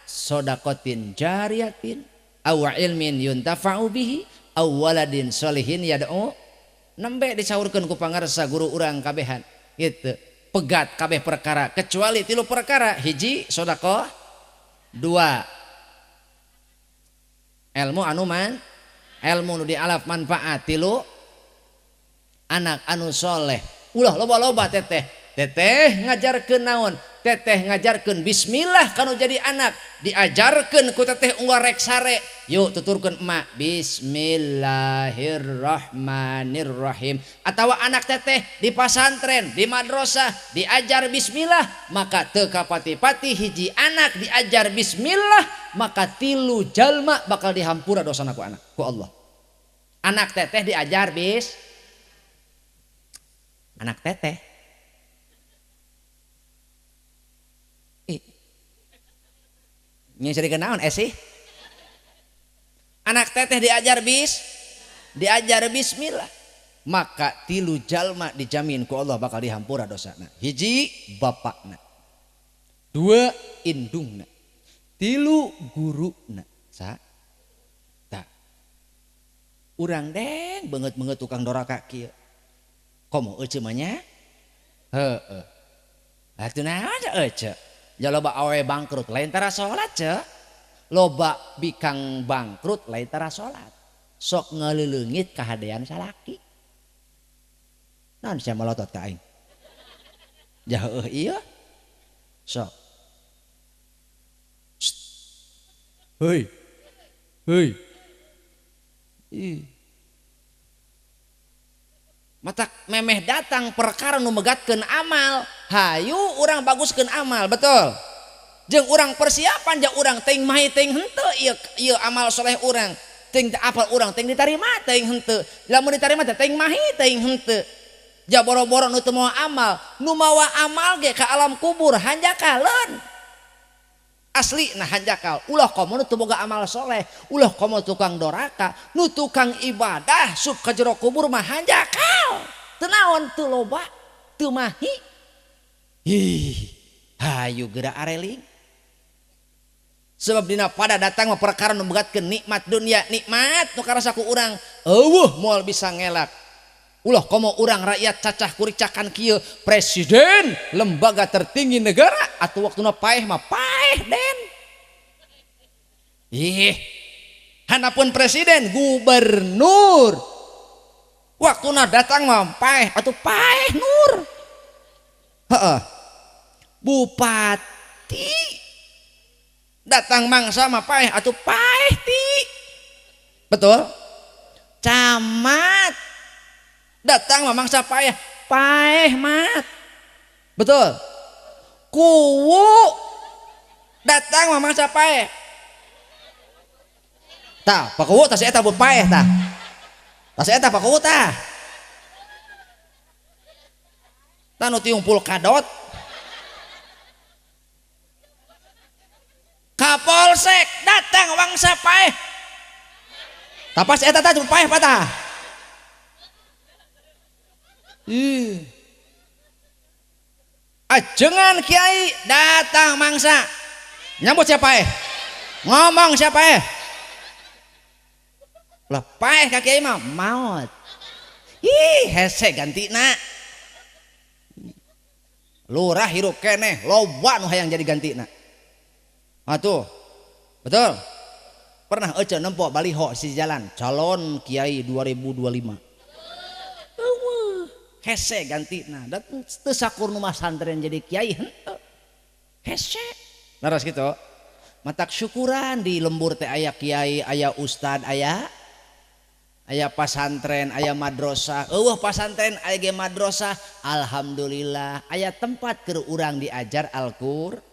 Sodakotin jariyatin aw ilmin yuntafa'u bihi aw waladin sholihin yad'u. Nembe disaurkeun ku pangarsa guru urang kabehan gitu. Pegat kabeh perkara kecuali tilu perkara. Hiji sodakoh, dua ilmu anu man, ilmu nu dialap manfaat, tilu anak anu soleh. Ulah loba-loba teteh, teteh ngajarkeun naon? Teteh ngajarkeun bismillah kanu jadi anak, diajarkeun ku teteh unggal rek sare. Yuk tuturkeun emak bismillahirrahmanirrahim. Atawa anak teteh di pasantren, di madrasah diajar bismillah, maka teu kapati-pati hiji anak diajar bismillah, maka tilu jalma bakal dihampura dosana ku anak ku Allah. Anak teteh diajar bis anak teteh. Yang sering naon sih? Anak teteh diajar bis, diajar bismillah, maka tilu jalma dijamin ku Allah bakal dihampura dosana. Hiji bapakna, dua indungna, tilu guruna. Sa, tak. Urang deng banget-banget tukang doraka kieu. Komo euceu mah nya? Heeh. Atuh naon euceu? Ya loba awewe bangkrut lain tara salat ce. Loba bikang bangkrut lain tara salat. Sok ngaleuleungit kahadean salaki. Naon sia melotot ka aing? Jauh ieu. Sok. Heuy. Heuy. Ih. Matak memeh datang perkara nu megatkeun amal, hayu urang baguskeun amal, betul. Jeung urang persiapan jeung urang teuing mahi teuing henteu ieu ieu amal soleh urang, teuing teu apal urang teuing ditarima teuing henteu. Lamun ditarima teh teuing mahi teuing henteu. Ja boro-boro nu teu mawa amal, nu mawa amal ge ka alam kubur hanjakaleun. Asli nah hanjakal, ulah komo nu teu boga amal soleh, ulah komo tukang doraka, nu tukang ibadah sup ka jero kubur mah hanjakal. Teu naon teu loba, teu mahi. Ih, hayu geura areling. Sebab dina pada datang mah perkara nu megatkeun nikmat dunia, nikmat nu karasa ku urang, eueuh moal bisa ngelak. Ulah komo urang rakyat cacah kuricakan kieu, presiden lembaga tertinggi negara atuh waktuna paeh mah paeh den. Ih, hanapun presiden gubernur waktuna datang mah paeh atuh paeh nur. Heeh. Bupati datang mangsa mah paeh atuh paeh ti. Betul? Camat datang mah mangsa paeh, paeh mat. Betul? Kuwu datang mah mangsa paeh. Tah, Pak Kuwu tah si eta bu paeh tah. Tah si eta Pak Kuwu tah. Tah nu tiung pulkadot. Kapolsek datang mangsa paeh. Tah pas eta tah paeh patah. Ih. Ajengan kiai datang mangsa. Nyambut siapa eh? Ngomong siapa eh? Lah paeh ka kiai mah maot. Ih, hese gantina. Lurah hirup keneh loba nu hayang jadi gantina. Atuh. Betul? Pernah ece nempo baliho si jalan calon kiai 2025. Eueuh, hese gantina. Da teu sakur nu masantren jadi kiai henteu. Hese. Leres kitu. Matak syukuran di lembur teh aya kiai, aya ustad, aya pasantren, aya madrasah. Eueuh pasantren aya ge madrasah. Alhamdulillah aya tempat keur urang diajar Al-Qur'an.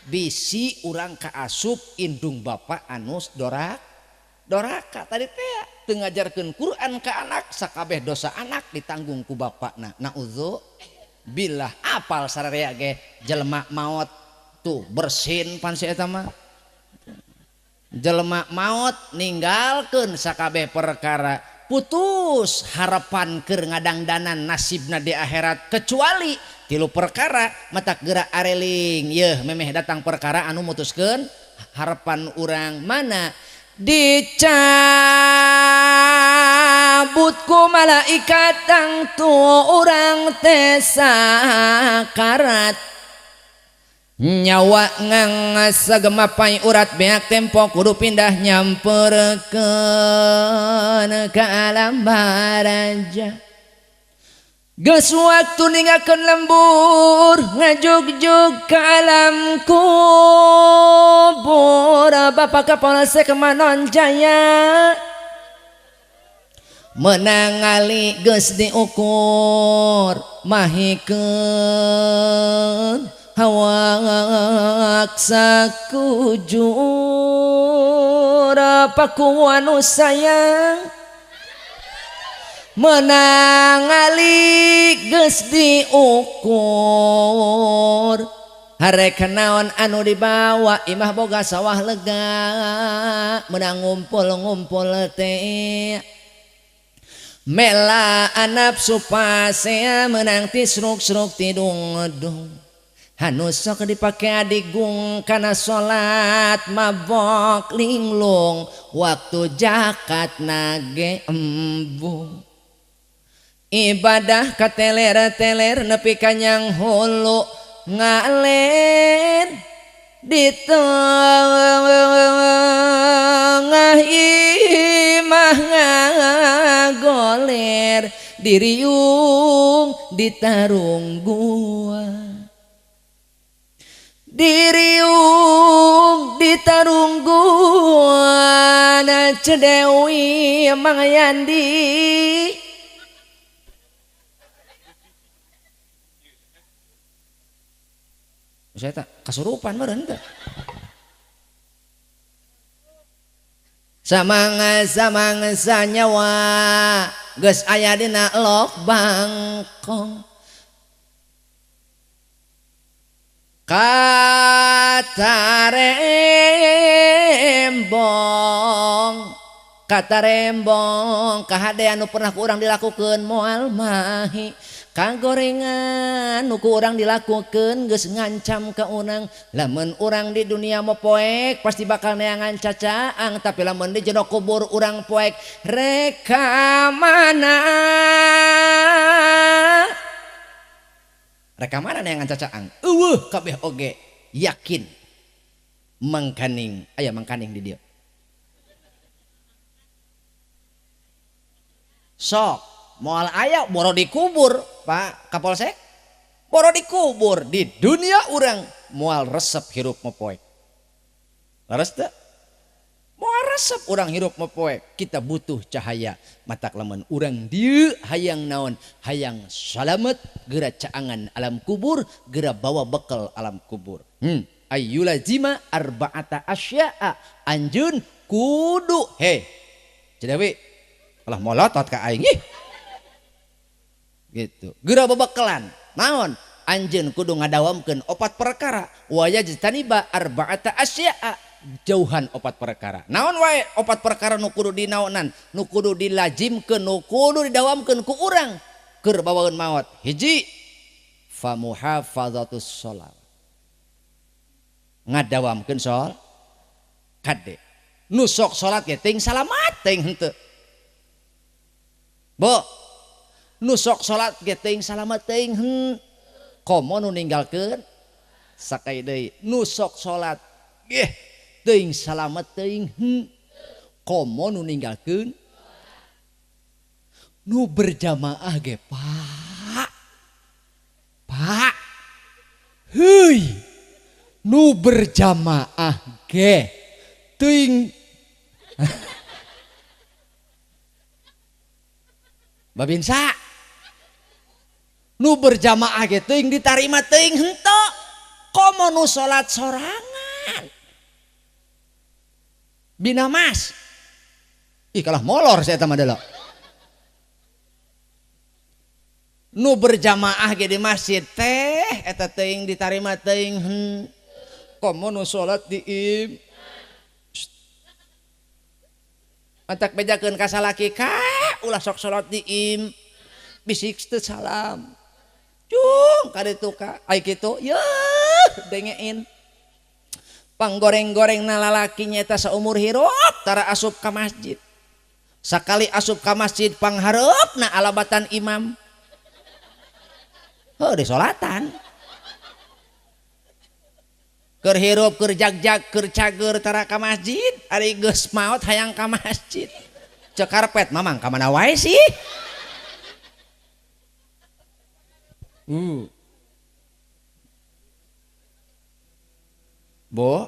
Bisi urang kaasup indung bapa anu doraka tadi teh teu ngajarkeun Quran ka anak, sakabeh dosa anak ditanggung ku bapakna. Naudzubillah. Apal sararea ge jelema maot tuh bersin pan si eta mah. Jelema maot ninggalkeun sakabeh perkara, putus harapan keur ngadangdanan nasibna di akhirat kecuali tilu perkara. Matak geura areling yeuh memeh datang perkara anu mutuskeun harapan urang. Mana dicabut ku malaikat tangtu urang teh sakarat, nyawa ngangasagemapai urat beak tempo kudu pindah nyamperkeun ka alam baraja. Geus waktu ninggalkeun lembur ngajugjug ka alam kubur. Bapak Kapolsek Manonjaya menang ngali geus diukur mahikeun hawak sakujur. Paku anu sayang menang ngali geus diukur. Harek naon anu dibawa imah boga sawah lega menang ngumpul-ngumpul teh. Mela anap supasea menang tisruk-sruk tidung-dung. Anu sok dipake adigung kana salat mabok linglung waktu jakat nage embung. Ibadah kateler-teler nepi ka nyang hulu ngaler di tengah imah ngagoler diriung ditarung gua. Diriung ditarung gua na Cedewi Mang Yandi. Saya tak kasurupan meureun teh. Samangsa nyawa geus aya dina lok bangkong. Katarembong kahadean nu pernah ku urang dilakukeun moal mahi. Kagorengan nu ku urang dilakukeun geus ngancam ka urang. Lamun urang di dunia mopoek pasti bakal neangan cacaang, tapi lamun di jero kubur urang poek reka mana? Reka mana neangan cacaang? Eueuh kabeh oge yakin mangkaning aya mangkaning di dieu. Sok moal aya boro dikubur Pak Kapolsek, boro dikubur di dunia urang moal resep hirup mopoek. Leres teu? Moal resep urang hirup mopoek. Kita butuh cahaya. Matak lamun urang dieu hayang naon? Hayang salamet geura caangan alam kubur, geura bawa bekal alam kubur. Ayyulazima arba'ata asya'a. Anjeun kudu he. Cedewi alah molotot ka aing ih. Gitu. Geura babakalan. Naon? Anjeun kudu ngadawamkeun opat perkara. Wa yajtaniba arba'ata asya'a. Jauhan opat perkara. Naon wae opat perkara nu kudu dinaonan, nu kudu dilajimkeun, nu kudu didawamkeun ku urang keur bawaeun maot. Hiji, fa muhafazatus shalat. Ngadawamkeun sol kade. Nu sok salat ge teuing salamat teuing henteu. Bo, nu sok salat ge teuing salamat teuing henteu. Komo nu ninggalkeun sakai deui nu sok salat geh teuing salamet teuing komo nu ninggalkeun nu berjamaah ge Pak. Pak. Heuy. Nu berjamaah ge teuing Babinsa. Nu berjamaah ge teuing ditarima teuing henteu. Komo nu salat sorangan. Bina mas. Ih kalah molor saya eta mah delok. Nu berjamaah ge di masjid teh eta teuing ditarima teuing komo nu salat di im. Matak bejakeun ka salaki ka ulah sok salat di im. Bisik teu salam. Cung ka ditu ka ai kitu yeuh dengein. Panggoreng-goreng na lalaki nyata saumur hirup tara asup ka masjid. Sakali asup ka masjid panghareupna alabatan imam. Heuh di solatan. Keur hirup keur jagjag keur cager tara ka masjid, ari geus maot hayang ka masjid. Cek karpet mamang ka mana wae sih? Bo.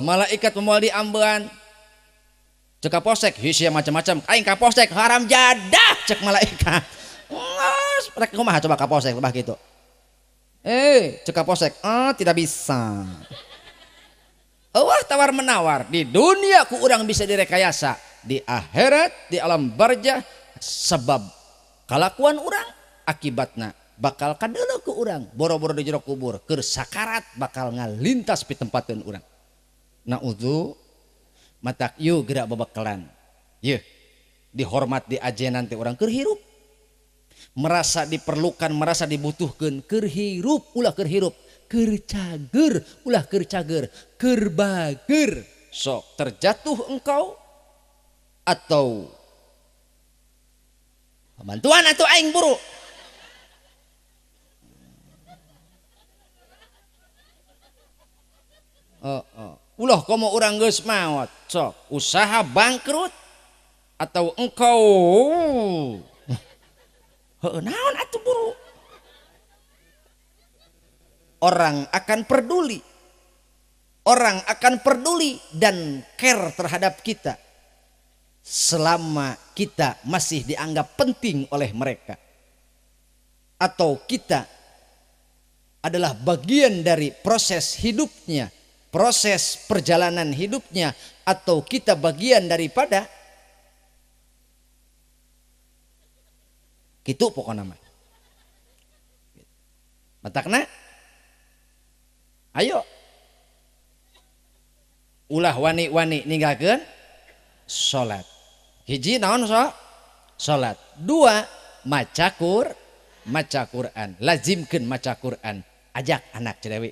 Malaikat moal diambean. Cek kaposek, hisia macam-macam. Aing kaposek haram jadah cek malaikat. Ngas, rek kumaha coba kaposek lebah kitu. Cek kaposek, tidak bisa. Eueuh tawar menawar di dunia ku urang bisa direkayasa, di akhirat, di alam barzah sebab kalakuan urang akibatna bakal kadeuleu ku urang boro-boro di jero kubur keur sakarat bakal ngalintas pitempateun urang. Naudzu matak yeuh geura babakalan. Yeuh dihormat di ajenan teh urang keur hirup. Merasa diperlukan, merasa dibutuhkeun keur hirup ulah keur hirup, keur cager ulah keur cager, keur bager. Sok terjatuh engkau atau bantuan atau aing buru. Ulah komo urang geus maot, sok usaha bangkrut atau engkau heuh naon atuh buru. Orang akan peduli. Orang akan peduli dan care terhadap kita selama kita masih dianggap penting oleh mereka. Atau kita adalah bagian dari proses hidupnya, proses perjalanan hidupnya, atau kita bagian daripada gitu pokoknya mah. Matakna ayo ulah wani-wani ninggalkeun salat. Hiji naon sok? Salat. Dua, maca Quran. Lazimkeun maca Quran. Ajak anak Ceu Dewi.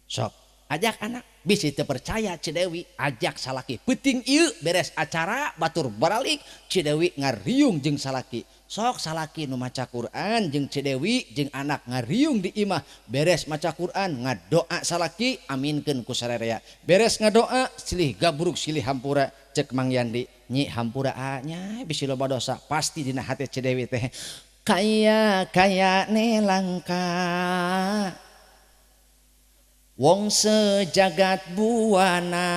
Sok, ajak anak. Bisi teu percaya Ceu Dewi, ajak salaki. Peuting ieu beres acara batur baralik Ceu Dewi ngariung jeung salaki. Sok salaki nu maca Quran jeung Ceu Dewi jeung anak ngariung di imah. Beres maca Quran ngadoa salaki aminkeun ku sarerea. Beres ngadoa silih gabruk silih hampura cek Mang Yandi nyi hampura nya bisi loba dosa pasti dina hate Ceu Dewi teh kaya kaya ne langka wong sejagat buana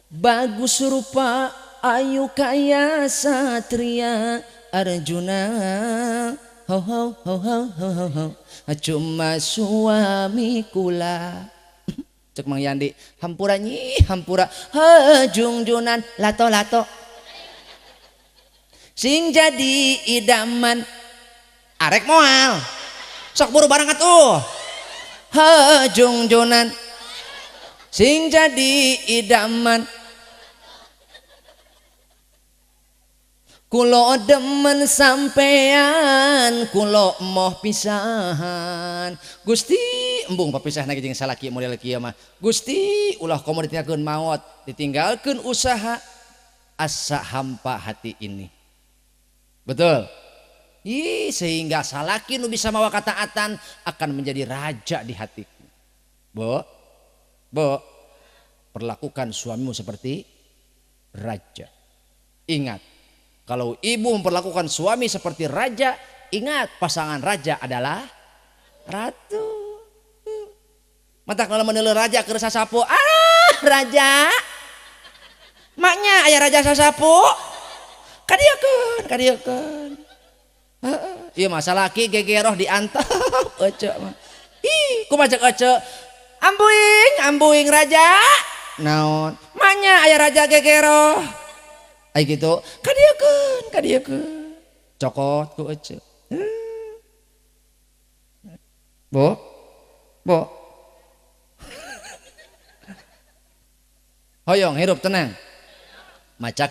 bagus rupa ayu kaya satria Arjuna ho ho ho ho ho ho cuma suami kula. Cek Mang Yandi hampura nyi hampura hejungjunan lato lato sing jadi idaman arek moal sok buru barang atuh hejungjunan sing jadi idaman kulo demen sampean kulo moh pisahan Gusti embung papisahna ge jeung salaki model kieu mah Gusti ulah komo ditinggalkeun maot ditinggalkeun usaha asa hampa hati ini. Betul. Ih, sehingga salaki nu bisa mawa kataatan akan menjadi raja di hatiku. Bo, bo, perlakukan suamimu seperti raja. Ingat, kalau ibu memperlakukan suami seperti raja, ingat pasangan raja adalah ratu. Matak kalau meneuleuh raja keur sasapu, ah raja. Maknya aya raja sasapu. Kadieukeun, kadieukeun. Heeh, ieu mah salaki gegeroh diantep ece mah. Ih, kumaha cek ece? Ambuing, ambuing raja. Naon? Maknya aya raja gegeroh. Ai kitu, kadieukeun, kadieukeun. Cokot ku ece. Bo, bo. Hoyong hirup tenang. Maca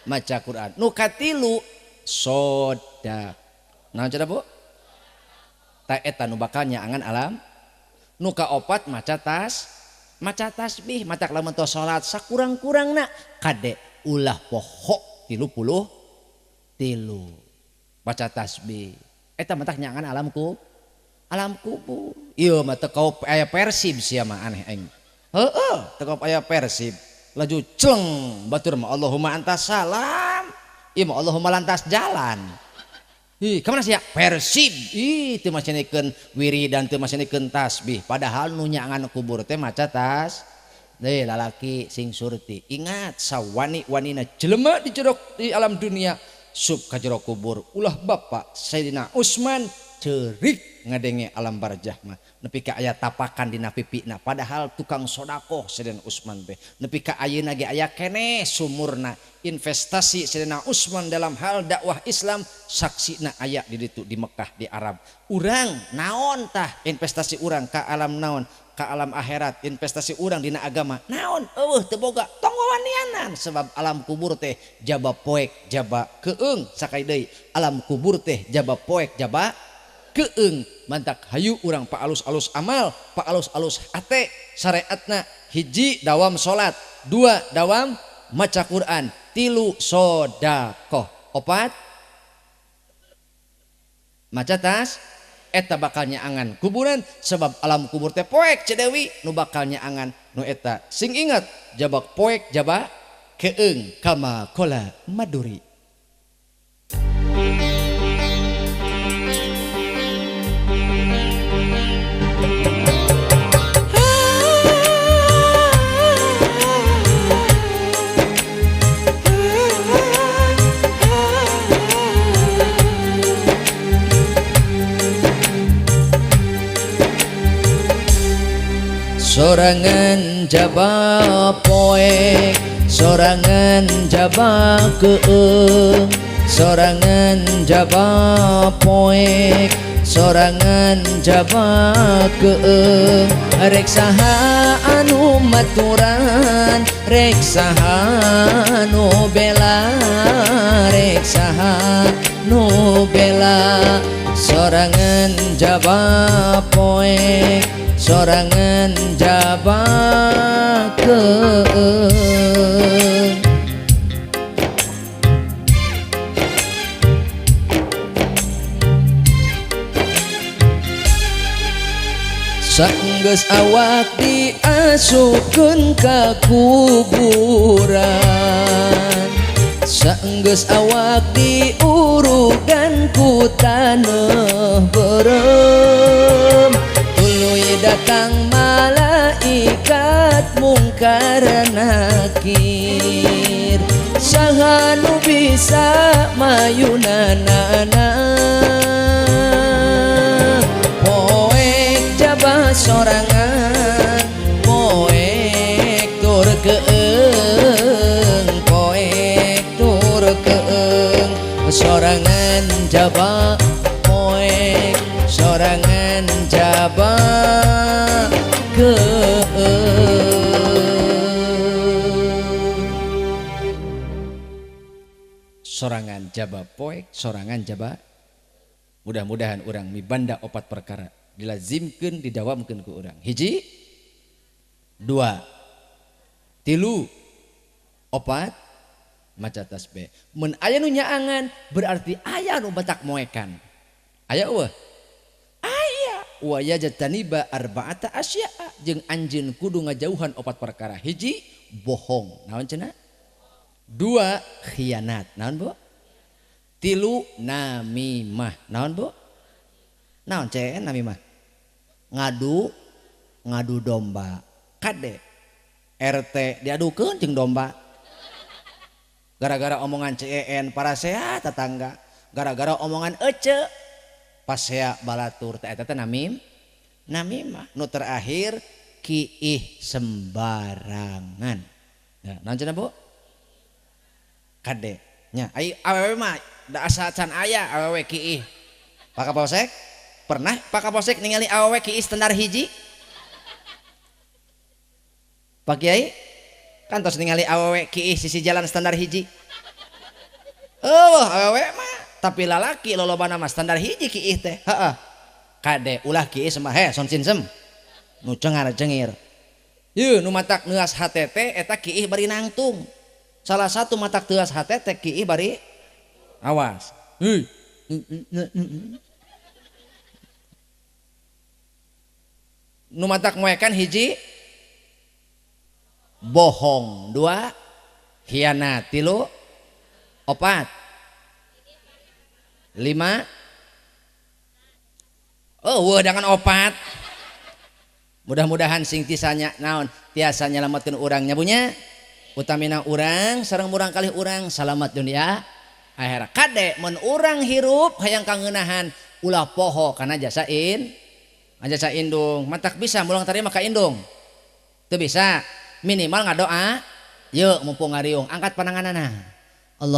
maca Quran. Nu katilu sodak. Naon cenah Bu? Ta eta nu bakal nyaangan alam. Nu kaopat maca tas, maca tasbih, matak lamun tos salat sakurang-kurangna kade ulah poho 33 maca tasbih. Eta matak nyaangan alam ku alam kubur. Ieu mah teu kaop aya Persib sia mah aneh aing. Heeh, teu kaop aya Persib. Laju cleng batur mah Allahumma antas salam. Ieu mah Allahumma lantas jalan. Ih, ka mana sia? Persib. Ih, teu masenikeun wiridan, teu masenikeun tasbih. Padahal nu nyaangan kubur teh maca tas. Deui lalaki sing surti. Ingat sawani-wanina jelema di jero di alam dunia sub ka jero kubur. Ulah bapak Sayyidina Utsman ceurik ngadenge alam barjah mah nepi ka aya tapakan dina pipina padahal tukang sodakoh Sayyidina Utsman teh nepi ka ayeuna ge aya keneh sumurna investasi Sayyidina Utsman dalam hal dakwah Islam saksina aya di ditu di Mekah di Arab. Urang naon tah investasi urang ka alam naon ka alam akhirat investasi urang dina agama naon eueuh teu boga tong wawanianan sebab alam kubur teh jaba poek jaba keung sakai deui alam kubur teh jaba poek jaba keung mantak hayu urang pa alus-alus amal pa alus-alus hate syariatna hiji dawam salat dua dawam maca Quran tilu sodakoh opat maca tas eta bakal nyaangan kuburan sebab alam kubur teh poek cedewi nu bakal nyaangan nu eta sing ingat jabak poek jabak keung kama kola maduri. Sorangan jaba poek, sorangan jaba keung, sorangan jaba poek, sorangan jaba keung. Rek saha anu maturan, rek saha nu bela, rek saha nu bela. Sorangan jaba poek, sorangan jaba keung. Sanggeus awak diasupkeun ka kuburan, sanggeus awak diurugan ku taneuh beureum. Tuluy datang malaikat mungkar nakir, saha nu bisa mayunanana. Poek jaba sorangan, poek tur keung, poek tur keung. Sorangan jaba poek, sorangan jaba keung. Sorangan jaba poek, sorangan jaba. Mudah-mudahan urang mibanda opat perkara dilazimkeun didawamkeun ku urang. Hiji, dua, tilu, opat. Maca tasbih. Mun aya nu nyaangan berarti aya nu batak moekan. Aya eueuh? Aya. Wa yajtaniba arba'ata asya'a jeung anjeun kudu ngajauhan opat perkara. Hiji, bohong. Naon cenah? Dua, khianat. Naon Bu? Tilu, namimah. Naon Bu? Naon cen namimah? Ngadu domba. Kade RT diadukeun jeung domba. Gara-gara omongan CEN parasea tetangga, gara-gara omongan ece pasea balatur teh eta teh namimah. Nu terakhir kiih sembarangan. Ya, naon cenah Bu? Kade nya ai awewe mah da asa can aya awewe kiih. Pak Kapolsek pernah Pak Kapolsek ningali awewe kiih standar hiji? Pak Kiai kan tos ningali awewe kiih sisi jalan standar hiji. Oh, awewe mah tapi lalaki lolobana mah standar hiji kiih teh. Heeh. Kade ulah kiih semah he son sinsem. Nu cengar cengir. Yeuh nu matak neuas hate teh eta kiih bari nangtung. Salah satu matak teuas hate teh kiih bari awas. Heuy. Nu matak moekan hiji bohong, dua khianat, tilu opat, lima, oh wah jangan opat. Mudah-mudahan sing tisanya naon tiasa nyelametkeun urang nya bunya, utamina urang sareng murang kalih urang salamat dunia akhirat. Kade mun urang hirup hayang kangeunahan ulah poho kana jasa jasa indung. Matak bisa mulang tarima ka indung teu bisa, minimal ngadoa yuk mumpung ngariung angkat pananganana Allah.